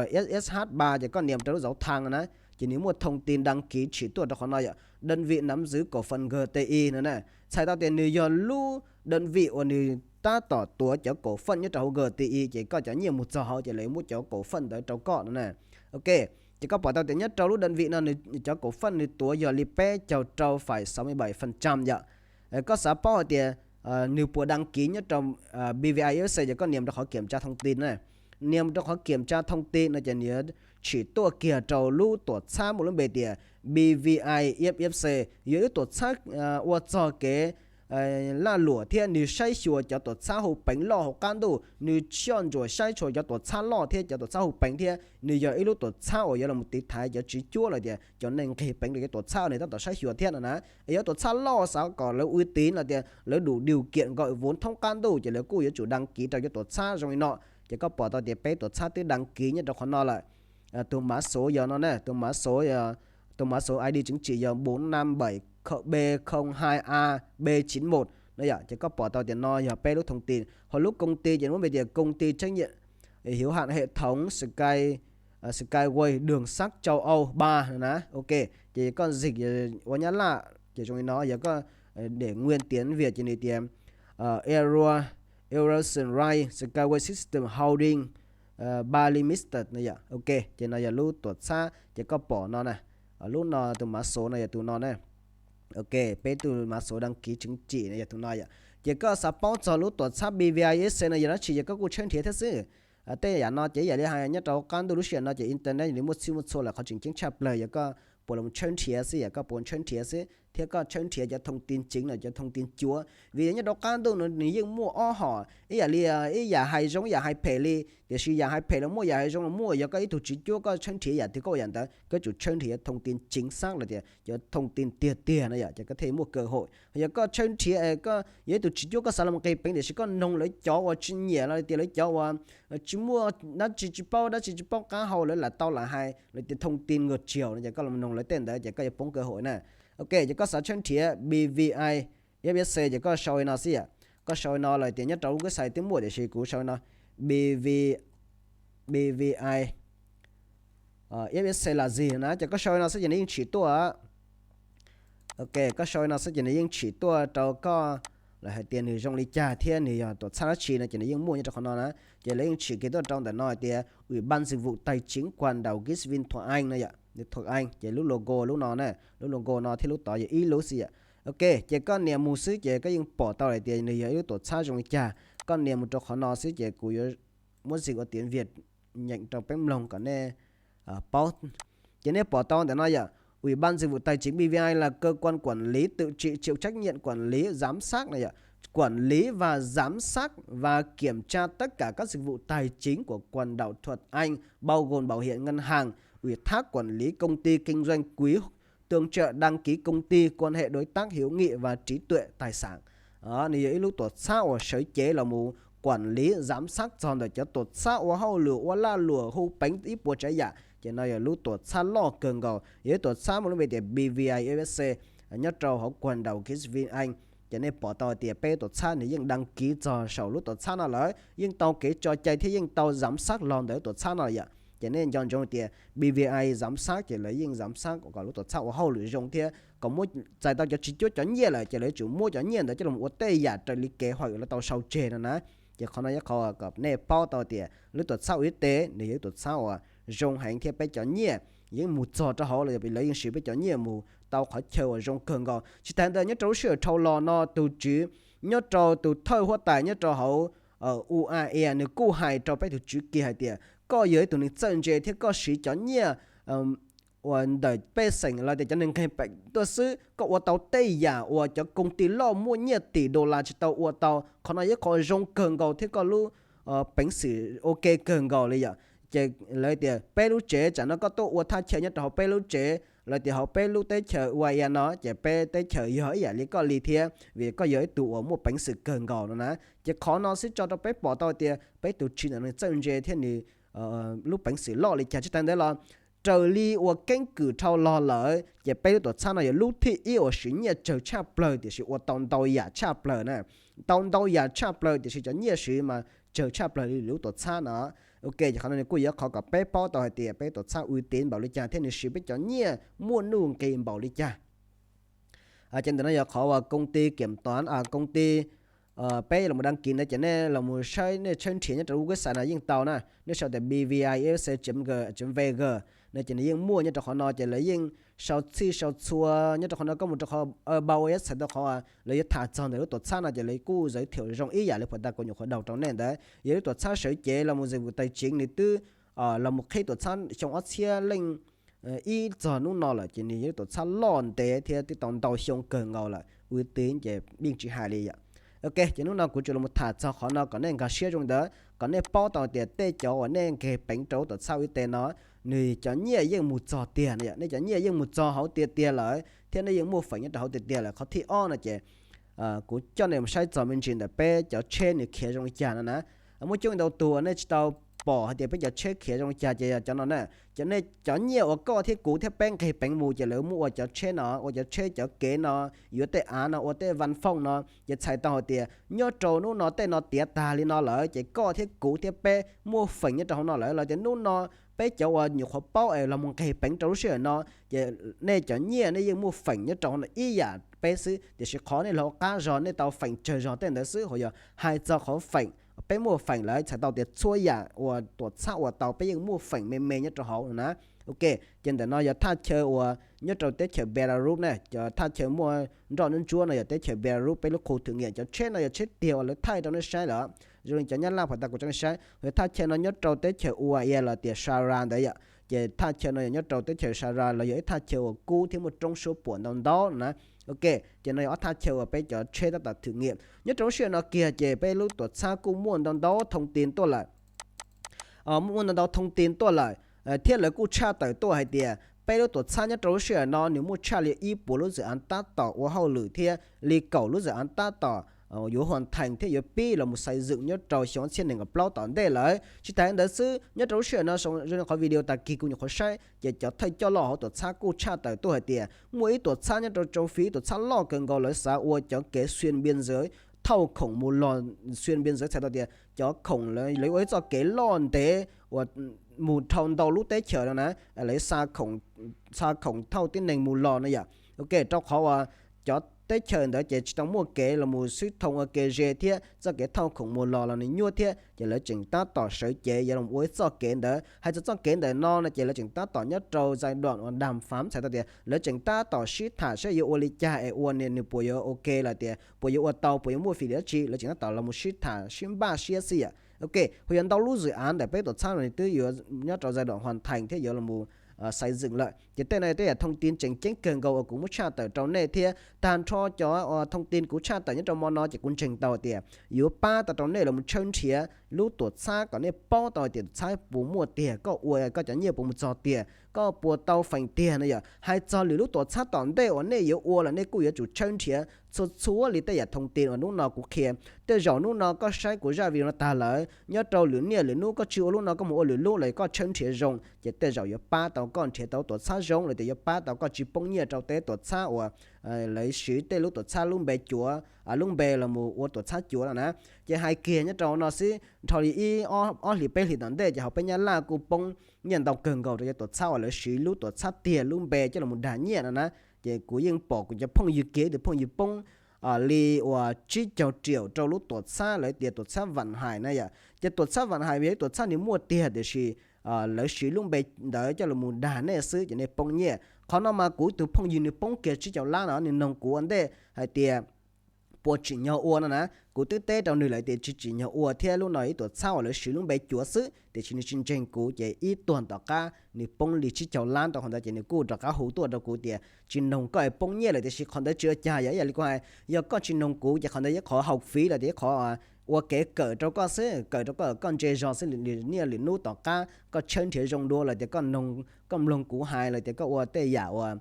S H ba ces koj nias rau lub dấu thăng no na. ces nws muaj thoob ti daj kiv tshwm tuaj rau qhov no yom, đơn vị nắm giữ cổ phần G T I no na. Txhais tau tias nws yog lub đơn vị uas nws tab tom tuav cov cổ phần nyob rau hauv G T I, ces koj cov nyiaj mus txog hauv ces lawv muab cov cổ phần ntawd rau koj no na. Ok, ces koj pom tau tias nyob rau lub đơn vị no nws cov cổ phần nws tuav yog li peb caug rau phẩy sáu mươi bảy phần trăm yom. Koj xav paub hais tias nws puas daj kiv nyob rau B V I F S C ces koj nias rau qhov kiểm tra thông tin na. Nias rau qhov kiểm tra thông tin no ces nws yuav tshwm tuaj kiag rau lub tuam txhab muaj lub npe tias B V I F S C, yog lub tuam txhab ua txog kev laj luam thiab nws saib xyuas cov tuam txhab hu peev loj hauv qab ntuj, nws soj ntsuam saib xyuas cov tuam txhab loj thiab cov tuam txhab hu peev thiab nws yog ib lub tuam txhab uas yuav los tiv thaiv cov tswv cuab los tias cov neeg nqeg peev rau cov tuam txhab no tab tom saib xyuas thiab no na. Yog tuam txhab loj xav kom lawv uy tín los tias lawv đủ điều kiện gọi vốn thoob qab ntuj ces lawv kuj yuav tsum daj kiv rau cov tuam txhab zoo li no. Ces koj pom tau tias peb tuam txhab twb daj kiv nyob rau qhov no lawm. Tus mã số yog no na, tus mã số, tus mã số I D chứng chỉ yog bốn năm bảy B không hai A B chín một no yom. Ces koj pom tau tias no yog peb lub thoob ti. Ho lub công ty ces muab npe tias công ty trách nhiệm hữu hạn hệ thống Sky Skyway đường sắt châu Âu ba no na. Ok, ces koj zig ua Nyab Laj ces zoo li no, yog koj để nguyên tiếng Việt ces nws tias Euro Eurasian Rail Skyway System Holding ba Limited no yom. Ok, ces no yog lub tuam txhab ces koj pom no na. Lub no tus mã số no yog tus no na. Ok, peb tus mã số đăng ký chứng chỉ no yog tus no yom. Ces koj xav paub txog lub tuam txhab B V I F S C no yog dab tsi ces koj kuj tshawb nrhiav thiab xwb. Tej yam no ces yam li hais nyob rau qab ntuj lub sij hawm no ces internet nws muaj txhij muaj txhua lawm, qhov tseem ceeb tshaj plaws yog koj puas los tshawb nrhiav xwb, yog koj puas tshawb nrhiav xwb thiab koj tshawb nrhiav cov thoob ti ceev no cov thoob ti cuav. Vim nyob rau qab ntuj no nws yeej muaj ob hom, ib yam li ib yam hais zoo ib yam hais phem li, tiam sis yam hais phem los muaj, yam hais zoo los muaj. Yog koj ib tug tswv cuab koj tshawb nrhiav yam twg koj ua yam ntawd, koj tsum tshawb nrhiav thoob ti ceev xab los tias cov thoob ti tiag tiag no yom, ces koj thiaj muaj cơ hội. Yog koj tshawb nrhiav, koj yog ib tug tswv cuab koj xav los nqis peev tiam sis koj noog lawv cov uas tsis nyiam los tias lawv cov uas tsis muaj dab tsi, tsis paub dab tsi, tsis paub qab hau, lawv lam tau lam hais los tias thoob ti ngược chiều no ces koj los noog lawv tej ntawd ces koj yuav poob cơ hội na. Ok, ces koj xav tshawb nrhiav B V I F S C ces koj sau li no xwb yom. Koj sau li no los tias nyob rau lub website twb muaj tiam sis kuv sau li no, B V, B V I F S C là gì na, ces koj sau li no xwb ces nws yeej tshwm tuaj. Ok, koj sau li no xwb ces nws yeej tshwm tuaj rau koj lawm hais tias nws zoo li cas thiab nws yog tuam txhab dab tsi no ces nws yeej muaj nyob rau qhov no na. Ces lawv yeej tshwm kiag tuaj rau ntawm no hais tias Ủy ban Dịch vụ Tài chính Quần đảo Gisvin Thuận An no yom, Thuận An, ces lub logo lub no na, lub logo no thiab lub tod yog ib lub xwb yom. Ok, ces koj nias mus xwb ces koj yeej pom tau hais tias nws yog ib lub tuam txhab zoo li cas. Koj nias mus rau qhov no xwb ces kuv yuav muab zig ua tiếng Việt nyeem rau peb mloog kom nej paub. Ces nej pom tau ntawm no yom, Ủy ban Dịch vụ Tài chính B V I là cơ quan quản lý tự chịu, chịu trách nhiệm quản lý, giám sát này ạ. Quản lý và giám sát và kiểm tra tất cả các dịch vụ tài chính của quần đảo Thuận An, bao gồm bảo hiểm ngân hàng, ủy thác quản lý công ty kinh doanh, quỹ tương trợ, đăng ký công ty, quan hệ đối tác hữu nghị và trí tuệ tài sản. Nws yog ib lub tuam txhab uas sawv cev los mus quản lý giám sát txog ntawm cov tuam txhab ua hauj lwm ua laj luam hu peev ib puas tsav yam, ces no yog lub tuam txhab loj kawg nkaus, yog ib tuam txhab muaj lub npe tias B V I F S C nyob rau hauv quần đảo Gisvin An. Ces nej pom tau hais tias peb tuam txhab nws yeej đăng ký txog saum lub tuam txhab no lawm, yeej tau kev tso cai thiab yeej tau giám sát los ntawm lub tuam txhab no yom. Ces nej nco ntsoov tias B V I giám sát ces lawv yeej giám sát kom lub tuam txhab ua hauj lwm zoo thiab kom muab txais tau cov tswv cuab cov nyiaj lawm ces lawv tsum muab cov nyiaj ntawd coj los ua tej yam raws li kev hawm lawv tau sau tseg no na. Ces qhov no yog qhov kom nej paub tau tias lub tuam txhab ua ib teg nws yog ib tuam txhab uas zoo heev thiab peb cov nyiaj yeej mus txog rau hauv los lawv yeej siv peb cov nyiaj mus tau qhov chaw uas zoo kawg nkaus. Tsis tas ntawd nyob rau lub sij hawm dhau los no tus tswv nyob rau tus thawj huab tais nyob rau hauv U A E nws kuj hais rau peb tus tswv kiag hais tias koj yog ib tug neeg txawj ntse thiab koj siv cov nyiaj uas ntawm pej xeem los tias cov neeg nqeg peev tuaj xwb, koj ua tau tej yam uas cov công ty loj muaj nyiaj tỷ đô la tsis tau ua tau. Qhov no yog qhov zoo kawg nkaus thiab koj lub peev xwm ua ke kawg nkaus li yom. Ces lawv tias peb lub tsev tsam no koj tuaj ua thaj chaw nyob rau hauv peb lub tsev los tias hauv peb lub teb chaws U A E no ces peb teb chaws yog ib yam li koj li thiab vim koj yog ib tug uas muaj peev xwm kawg nkaus no na. Ces qhov no xwb tso rau peb pom tau tias peb tus tswv ntawm nws txawj ntse thiab nws lub peev xwm loj li cas. Tsis tas ntawd los raws li uas keeb kwm dhau los lawm ces peb lub tuam txhab no yog lub thib ib uas siv nyiaj tsawg tshaj plaws tiam sis ua tau ntau yam tshaj plaws na. Tau ntau yam tshaj plaws tiam sis cov nyiaj siv mas tsawg tshaj plaws li lub tuam txhab no. Ok, ces qhov no nws kuj yog qhov kom peb paub tau hais tias peb tuam txhab uy tín npaum li cas thiab nws siv peb cov nyiaj muaj nuj nqis npaum li cas. Ces ntawm no yog qhov uas koob tis kiam toav, koob tis peb los mus dab kis ntawd ces nej los mus saib, nej tshawb nrhiav nyob rau lub website no yeej tau na. Nej sau tias B V I F C chấm V G no ces nws yeej muaj nyob rau qhov no, ces lawv yeej sau txhij sau txhua nyob rau qhov no. Koj mus rau qhov About Us txhais tau qhov lawv yuav tham txog ntawm lub tuam txhab no ces lawv kuj zawv thiam zoo ib yam li phuam tas kuv nyuam qhuav daus rau nej ntawd. Yog lub tuam txhab sawv cev los mus zim vus tais tsev nws twb los mus qhib tuam txhab xyoo ob txhiab leej ib txog hnub no lawm, ces nws yog lub tuam txhab loj ntev thiab twb tau ntau xyoo kawg nkaus lawm, uy tín ces yeej tsis hais li yom. Ok, ces hnub no kuv tsuas los mus tham txog qhov no kom nej nkag siab zoo ntawd, kom nej paub tau tias tej cov uas nej nqeg peev rau lub tuam txhab uy tes no, nws cov nyiaj yeej mus txog tiag no yom. Nej cov nyiaj yeej mus txog hauv tiag tiag lawm thiab nej yeej muaj feem nyob rau hauv tiag tiag lawm. Qhov thib ob no ces kuv coj nej mus saib txog me ntsis ntawm peb cov tsheb nws khiav zoo li cas no na. Muaj coob ntau tus uas nej tsis tau pom hais tias peb cov tsheb khiav zoo li cas ces yog cov no na. Cov nej cov nyiaj uas koj thiab kuv thiab peb nqeg peev mus ces lawv muab ua cov tsheb no, ua cov tsheb cov kev no, yuav tej av no, ua tej van fooj no, ces txhais tau hais tias nyob rau hnub no tej no tiav tag li no lawm ces koj thiab kuv thiab peb muaj feem nyob rau hauv no lawm. Los tias hnub no peb cov uas nyuam qhuav paub es los mus nqeg peev rau lub sij hawm no ces nej cov nyiaj nej yeej muaj feem nyob rau hauv no ib yam peb xwb, tiam sis qhov nej los qab zog nej tau feem tsawg zog tej ntawd xwb. Ho yog hais txog qhov feem, peb muaj feem lawm txhais tau tias txhua yam uas tuam txhab ua tau peb yeej muaj feem me me nyob rau hauv no na. Ok, ces ntawm no yog thaj chaw uas nyob rau teb chaws Belarus na, cov thaj chaw muaj nroj ntsuab ntsuab no yog teb chaws Belarus, peb lub qhus thử nghiệm. Cov tsheb no yog tsheb tiag uas lawv thaij rau nej saib lawm, zoo li cov Nyab Laj phuam tas kuv tso nej saib. Thaj chaw no nyob rau teb chaws ua ia los tias Sara ntawd yom. Ces thaj chaw no yog nyob rau teb chaws Sara los yog ib thaj chaw uas kub thiab muaj roob suab puam ntau ntau no na. Ok, ces no yog ob thaj chaw uas peb cov tsheb tab tom thử nghiệm. Nyob rau lub sij hawm no kiag ces peb lub tuam txhab kuj muaj ntau ntau thông tin tuaj lawm. Muaj ntau ntau thông tin tuaj lawm, thiab lawv kuj tshaj tawm tuaj hais tias peb lub tuam txhab nyob rau lub sij hawm no nws muaj tshaj li ib puas lub dự án tab tom ua hauj lwm thiab li kaum lub dự án tab tom yuav hoàn thành thiab yuav pib los mus xây dựng nyob rau xyoo ob txhiab nees nkaum plaub tom ntej lawm. Tsis tas li ntawd xwb, nyob rau lub sij hawm no zoo li qhov video tag kis kuv nyuam qhuav saib ces cov thawj coj loj hauv tuam txhab kuj tshaj tawm tuaj hais tias muaj ib tuam txhab nyob rau châu Phi, ib tuam txhab loj kawg nkaus, lawv xav ua cov kev xuyên biên giới, thauj khoom mus los xuyên biên giới txhais tau tias cov khoom lawv ua ib txoj kev loj ntev uas mus dhau ntau lub teb chaws no na, lawv xa khoom thauj tib neeg mus los no yom. Ok, rau qhov uas cov teb chaws ntawd ces tsis tau muaj kev los mus xwb thoo ua ke ze thiab txoj kev thauj khoom mus los los nws nyuaj thiab, ces lawv tseem tab tom sawv cev yuav los ua ib txoj kev ntawd. Hais txog txoj kev ntawm no no ces lawv tseem tab tom nyob rau giai đoạn uas đàm phán txhais tau tias lawv tseem tab tom sib tham saib yuav ua li cas es ua nws puas yuav ok los tias puas yuav ua tau, puas yuav muaj fis li dab tsi, lawv tseem tab tom los mus sib tham sib npaj siab xwb yom. Ok, ho yog ntau lub dự án ntawm peb tuam txhab no nws twb yuav nyob rau giai đoạn hoàn thành thiab yuav los mus xây dựng lawm. Ces tej no yog tej yam thông tin tseem ceeb kawg nkaus uas kuv muab tshaj tawm rau nej thiab tag nrho cov thông tin kuv tshaj tawm nyob rau mo no ces kuv ntseeg tau tias yuav pab tau rau nej los mus tshawb nrhiav lub tuam txhab kom nej paub tau tias tuam txhab puas muaj tiag, koj ua koj cov nyiaj puas mus txog tiag, koj puas tau feem tiag no yom. Hais txog lwm lub tuam txhab tom ntej uas nej yuav ua los nej kuj yuav tsum tshawb nrhiav txhua txhua li tej yam thông tin uas hnub no kuv qhia. Tej zaum hnub no koj saib kuv zaj video no tag lawm, nyob rau lwm niaj lwm hnub koj tsis ua lub no koj mus ua lwm lub los koj tshawb nrhiav zoo ces tej zaum yuav pab tau koj nrhiav tau tuam txhab zoo los tias yuav pab tau koj tsis poob nyiaj rau tej tuam txhab uas lawv siv tej lub tuam txhab lub npe cuav, lub npe los mus ua tuam txhab cuav no na. Ces hais kiag nyob rau no xwb, dhau li ib ob hlis peb hlis tom ntej ces hauv peb Nyab Laj kuj poob nyiaj ntau kawg nkaus rau cov tuam txhab uas lawv siv lub tuam txhab tiag lub npe coj los mus dag nyiaj no na. Ces kuv yeej pom kuv cov phooj ywg kiag ib tug phooj ywg poob li uas tsib caug triệu rau lub tuam txhab lawv tias tuam txhab Vạn Hải na yom. Ces tuam txhab Vạn Hải yog ib tuam txhab nws muaj tiag tiam sis lawv siv lub npe ntawd coj los mus dag nej xwb ces nej poob nyiaj. Qhov no mas kuv tus phooj ywg nws poob kiag tsib caug lab no nws noog kuv ua ntej hais tias puas tsim nyog ua no na. Kuv twb teb rau nws lawm tias tsis tsim nyog ua thiab lub no ib tuam txhab uas lawv siv lub npe cuav xwb, tiam sis nws tsis ntseeg kuv ces ib tuag tom qab nws poob li tsib caug lab rau qhov ntawd ces nws kuj rov qab hu tuaj rau kuv tias tsis noog koj es poob nyiaj lawm, tiam sis qhov ntawd tsis ua cas, yog ib yam li kuv hais, yog koj tsis noog kuv ces qhov ntawd ib qhov hauv fiv los tias ib qhov ua kev kawm rau koj xwb, kawm rau koj kom koj ntse zog xwb, lwm niaj lwm hnub tom qab koj tshawb nrhiav zoo dua los tias koj noog, koj mloog kuv hais los tias koj ua tej yam uas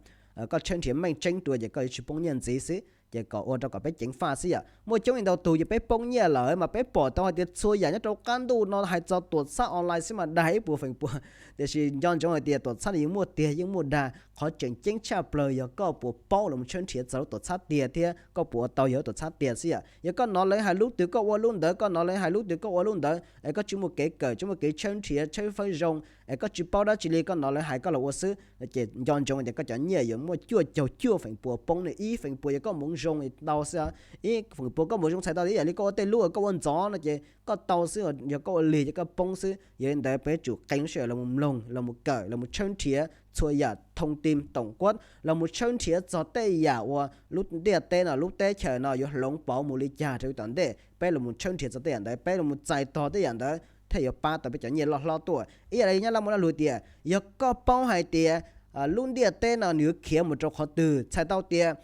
koj tshawb nrhiav meej tseeb dua ces koj yuav tsis poob nyiaj ntxiv xwb. ces kom ua rau kom peb ceev faj xwb yom. Muaj coob li ntau tus ces peb poob nyiaj lawm mas peb pom tau hais tias txhua yam nyob rau qab ntuj no hais txog tuam txhab online xwb mas dag ib puas feem pua. Tiam sis nco ntsoov hais tias tuam txhab no yeej muaj tiag yeej muaj dag, qhov tseem ceeb tshaj plaws yog koj puas paub los mus tshawb nrhiav txog lub tuam txhab tiag thiab koj puas ua tau yog lub tuam txhab tiag xwb yom. Yog koj hnov lawv hais lub twg koj ua lub ntawd, koj hnov lawv hais lub twg koj ua lub ntawd, es koj tsis muaj kev kawm, tsis muaj kev tshawb nrhiav tshawb fawb zoo, es koj tsis paub dab tsi li, koj hnov lawv hais koj los ua xwb, ces nco ntsoov tias koj cov nyiaj yuav muaj cuaj caug cuaj feem pua poob ne. Ib feem pua yog koj hmoov zoo tau xwb, ib feem pua koj hmoov zoo txhais tau tias ib yam li koj ua tej lub koj ua ntxov no ces koj tau xwb, yog koj ua lig ces koj poob xwb. Yog li ntawd peb yuav tsum qee lub sij hawm los mus mloog, los mus kawm, los mus tshawb nrhiav txhua yam thoob tim toom kuab, los mus tshawb nrhiav txog tej yam uas lub ntiaj teb no, lub teb chaws no yuav hloov pauv mus li cas rau tom ntej. Peb los mus tshawb nrhiav txog tej yam ntawd, peb los mus txais tog tej yam ntawd thiaj yuav pab tau peb cov nyiaj loj hlob tuaj. Ib yam li Nyab Laj muaj lo lus tias yog koj paub hais tias lub ntiaj teb no nws yuav khiav mus rau qhov twg, txhais tau tias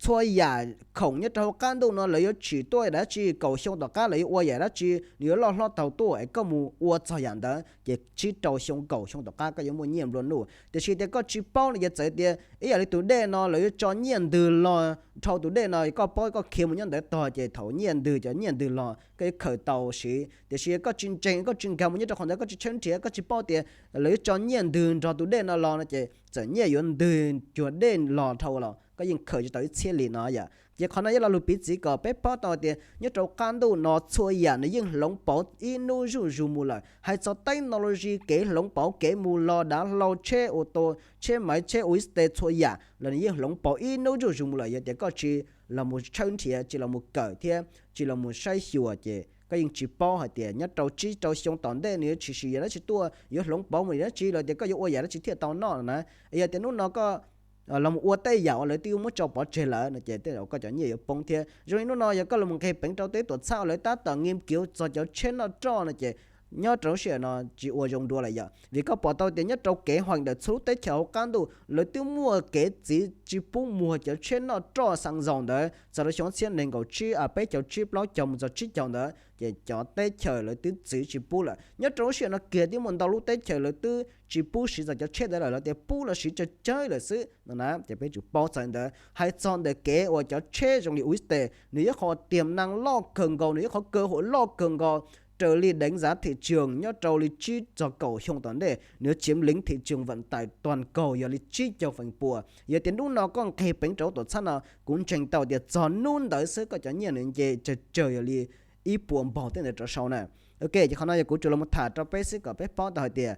txhua yam khoom nyob rau hauv qab ntuj no lawv yuav tsim tuaj yam dab tsi, kaum xyoo tom qab lawv yuav ua yam dab tsi, nws yuav loj hlob taug tuaj, es koj mus ua txog yam ntawd ces tsib rau xyoo kaum xyoo tom qab koj yuav muaj nyiaj nplua nuj. Tiam sis tias koj tsis paub no ces txawm tias ib yam li tus dej no lawv yuav tso nyiaj ntws los dhau tus dej no, koj paub koj khiav mus nyob ntawd tog ces thaum nyiaj ntws, cov nyiaj ntws los koj yuav khaws tau siv. Tiam sis koj tsis ntseeg, koj tsis nkag mus nyob rau qhov ntawd, koj tsis tshawb nrhiav, koj tsis paub tias lawv yuav tso nyiaj ntws nrog tus dej no los no ces txawm nyiaj yuav ntws cuag dej los dhau los koj yeej khaws tsis tau ib txhiab li no yom. Ces qhov no yog lo lus piv txwv kom peb paub tau tias nyob rau qab ntuj no txhua yam nws yeej hloov pauv ib hnub zuj zus mus lawm. Hais txog technology, kev hloov pauv, kev mus los, dav hlau, tsheb, ua tus tsheb maiv, tsheb ua ib teg, txhua yam los nws yeej hloov pauv ib hnub zuj zus mus lawm. Yog tias koj tsis los mus tshawb nrhiav, tsis los mus kawm thiab tsis los mus saib xyuas ces koj yeej tsis paub hais tias nyob rau tsib rau xyoo tom ntej nws yuav tshwm sim yam dab tsi tuaj, yuav hloov pauv mus yam dab tsi, los tias koj yuav ua yam dab tsi thiaj tau noj no na. Yog tias hnub no koj los mus ua tej yam uas lawv twb muab tso pov tseg lawm no ces tej zaum koj cov nyiaj yuav poob thiab. Zoo li hnub no yog koj los mus nqeg peev rau tej tuam txhab uas lawv tab tom nkim kiuv txog cov tsheb noj roj no ces nyob rau lub sij hawm no tsis ua zoo dua lawm yom, vim koj pom tau tias nyob rau kev hoim ntawm txhua lub teb chaws hauv qab ntuj lawv twb muaj kev txwv tsis pub muag cov tsheb noj roj xaa zaus ntawd txog rau xyoo ob txhiab nees nkaum tsib, peb caug tsib, plaub caug mus txog tsib caug ntawd ces cov teb chaws lawv twb txwv tsis pub lawm. Nyob rau lub sij hawm no kiag twb muaj ntau lub teb chaws lawv twb tsis pub siv txog cov tsheb ntawd lawm, lawv tias pub los siv tsawg tsawg lawm xwb no na. Ces peb yuav tsum paub txog li ntawd. Hais txog ntawm kev uas cov tsheb zoo li Uister, nws yog qhov tiam neej loj kawg nkaus, nws yog qhov kawg huam loj kawg nkaus, raws li deev zav thim tseem nyob rau li tsib txog kaum xyoo tom ntej nws yuav chiếm lĩnh thị trường vận tải toàn cầu yog li tsib caug feem pua. Yog tias hnub no koj nqeg peev rau tuam txhab no, kuv ntseeg tau tias txog hnub ntawd xwb koj cov nyiaj nws nce tsawg tsawg yog li ib puas npaug tej ntawd rov sau na. Ok, ces qhov no yog kuv tsuas los tham rau peb xwb kom peb paub tau hais tias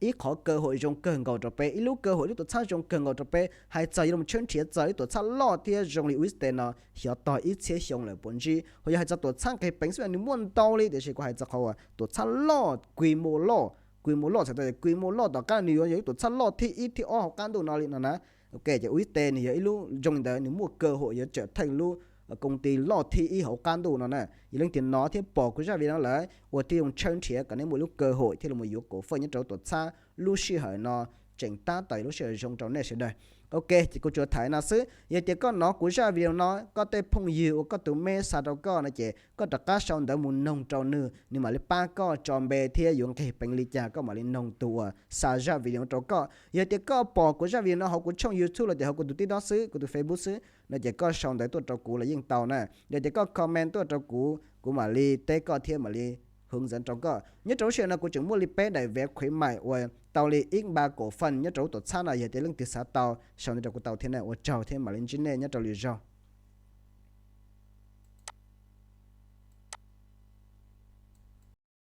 ib qhov cơ hội zoo kawg nkaus rau peb, ib lub cơ hội, ib lub tuam txhab zoo kawg nkaus rau peb. Hais txog yuav los tshawb nrhiav txog ib tuam txhab loj thiab zoo li Uister no xyov tog ib txhiab xyoo lawm puas ntsib. Ho yog hais txog tuam txhab nqeg peev xwb nws muaj ntau li, tiam sis kuv hais txog qhov uas tuam txhab loj, quy mô loj, quy mô loj txhais tau tias quy mô loj tom qab nws yuav yog ib tuam txhab loj thib ib thib ob hauv qab ntuj no li no na. Ok, ces Uister nws yog ib lub zoo li ntawd, nws muaj cơ hội yuav tsawm theej lub công ty loj thib ib hauv qab ntuj no na. Yog leej twg hnov thiab pom kuv zaj video no lawm, ua tib zoo tshawb nrhiav kom nej muaj lub cơ hội thiab los yuav cổ phần nyob rau tuam txhab lub sij hawm no, tseem tab tom lub sij hawm zoo rau nej sawv daws. Ok, ces kuv tsuas tham no xwb. Yog tias koj hnov kuv zaj video no, koj tej phooj ywg uas koj tus me xa rau koj no ces koj rov qab sau ntawv mus noog rau nws, nws mam li pab koj tso npe thiab yuav nqeg peev li cas koj mam li noog tus uas xa zaj video rau koj. Yog tias koj pom kuv zaj video no hauv kuv tshooj YouTube los tias hauv kuv tus TikTok xwb, kuv tus Facebook xwb no ces koj sau ntawv tuaj rau kuv los yeej tau na. Yog tias koj comment tuaj rau kuv, kuv mam li teb koj thiab mam li hướng dẫn rau koj. Nyob rau lub sij hawm no kuv tseem muaj li peb daim vé khuyến mại uas tau li ib npa cổ phần nyob rau lub tuam txhab no, yog tias leej twg xav tau sau ntawv rau kuv tau thiab na. Ua tsaug thiab mam li ntsib nej nyob rau lwm zaug.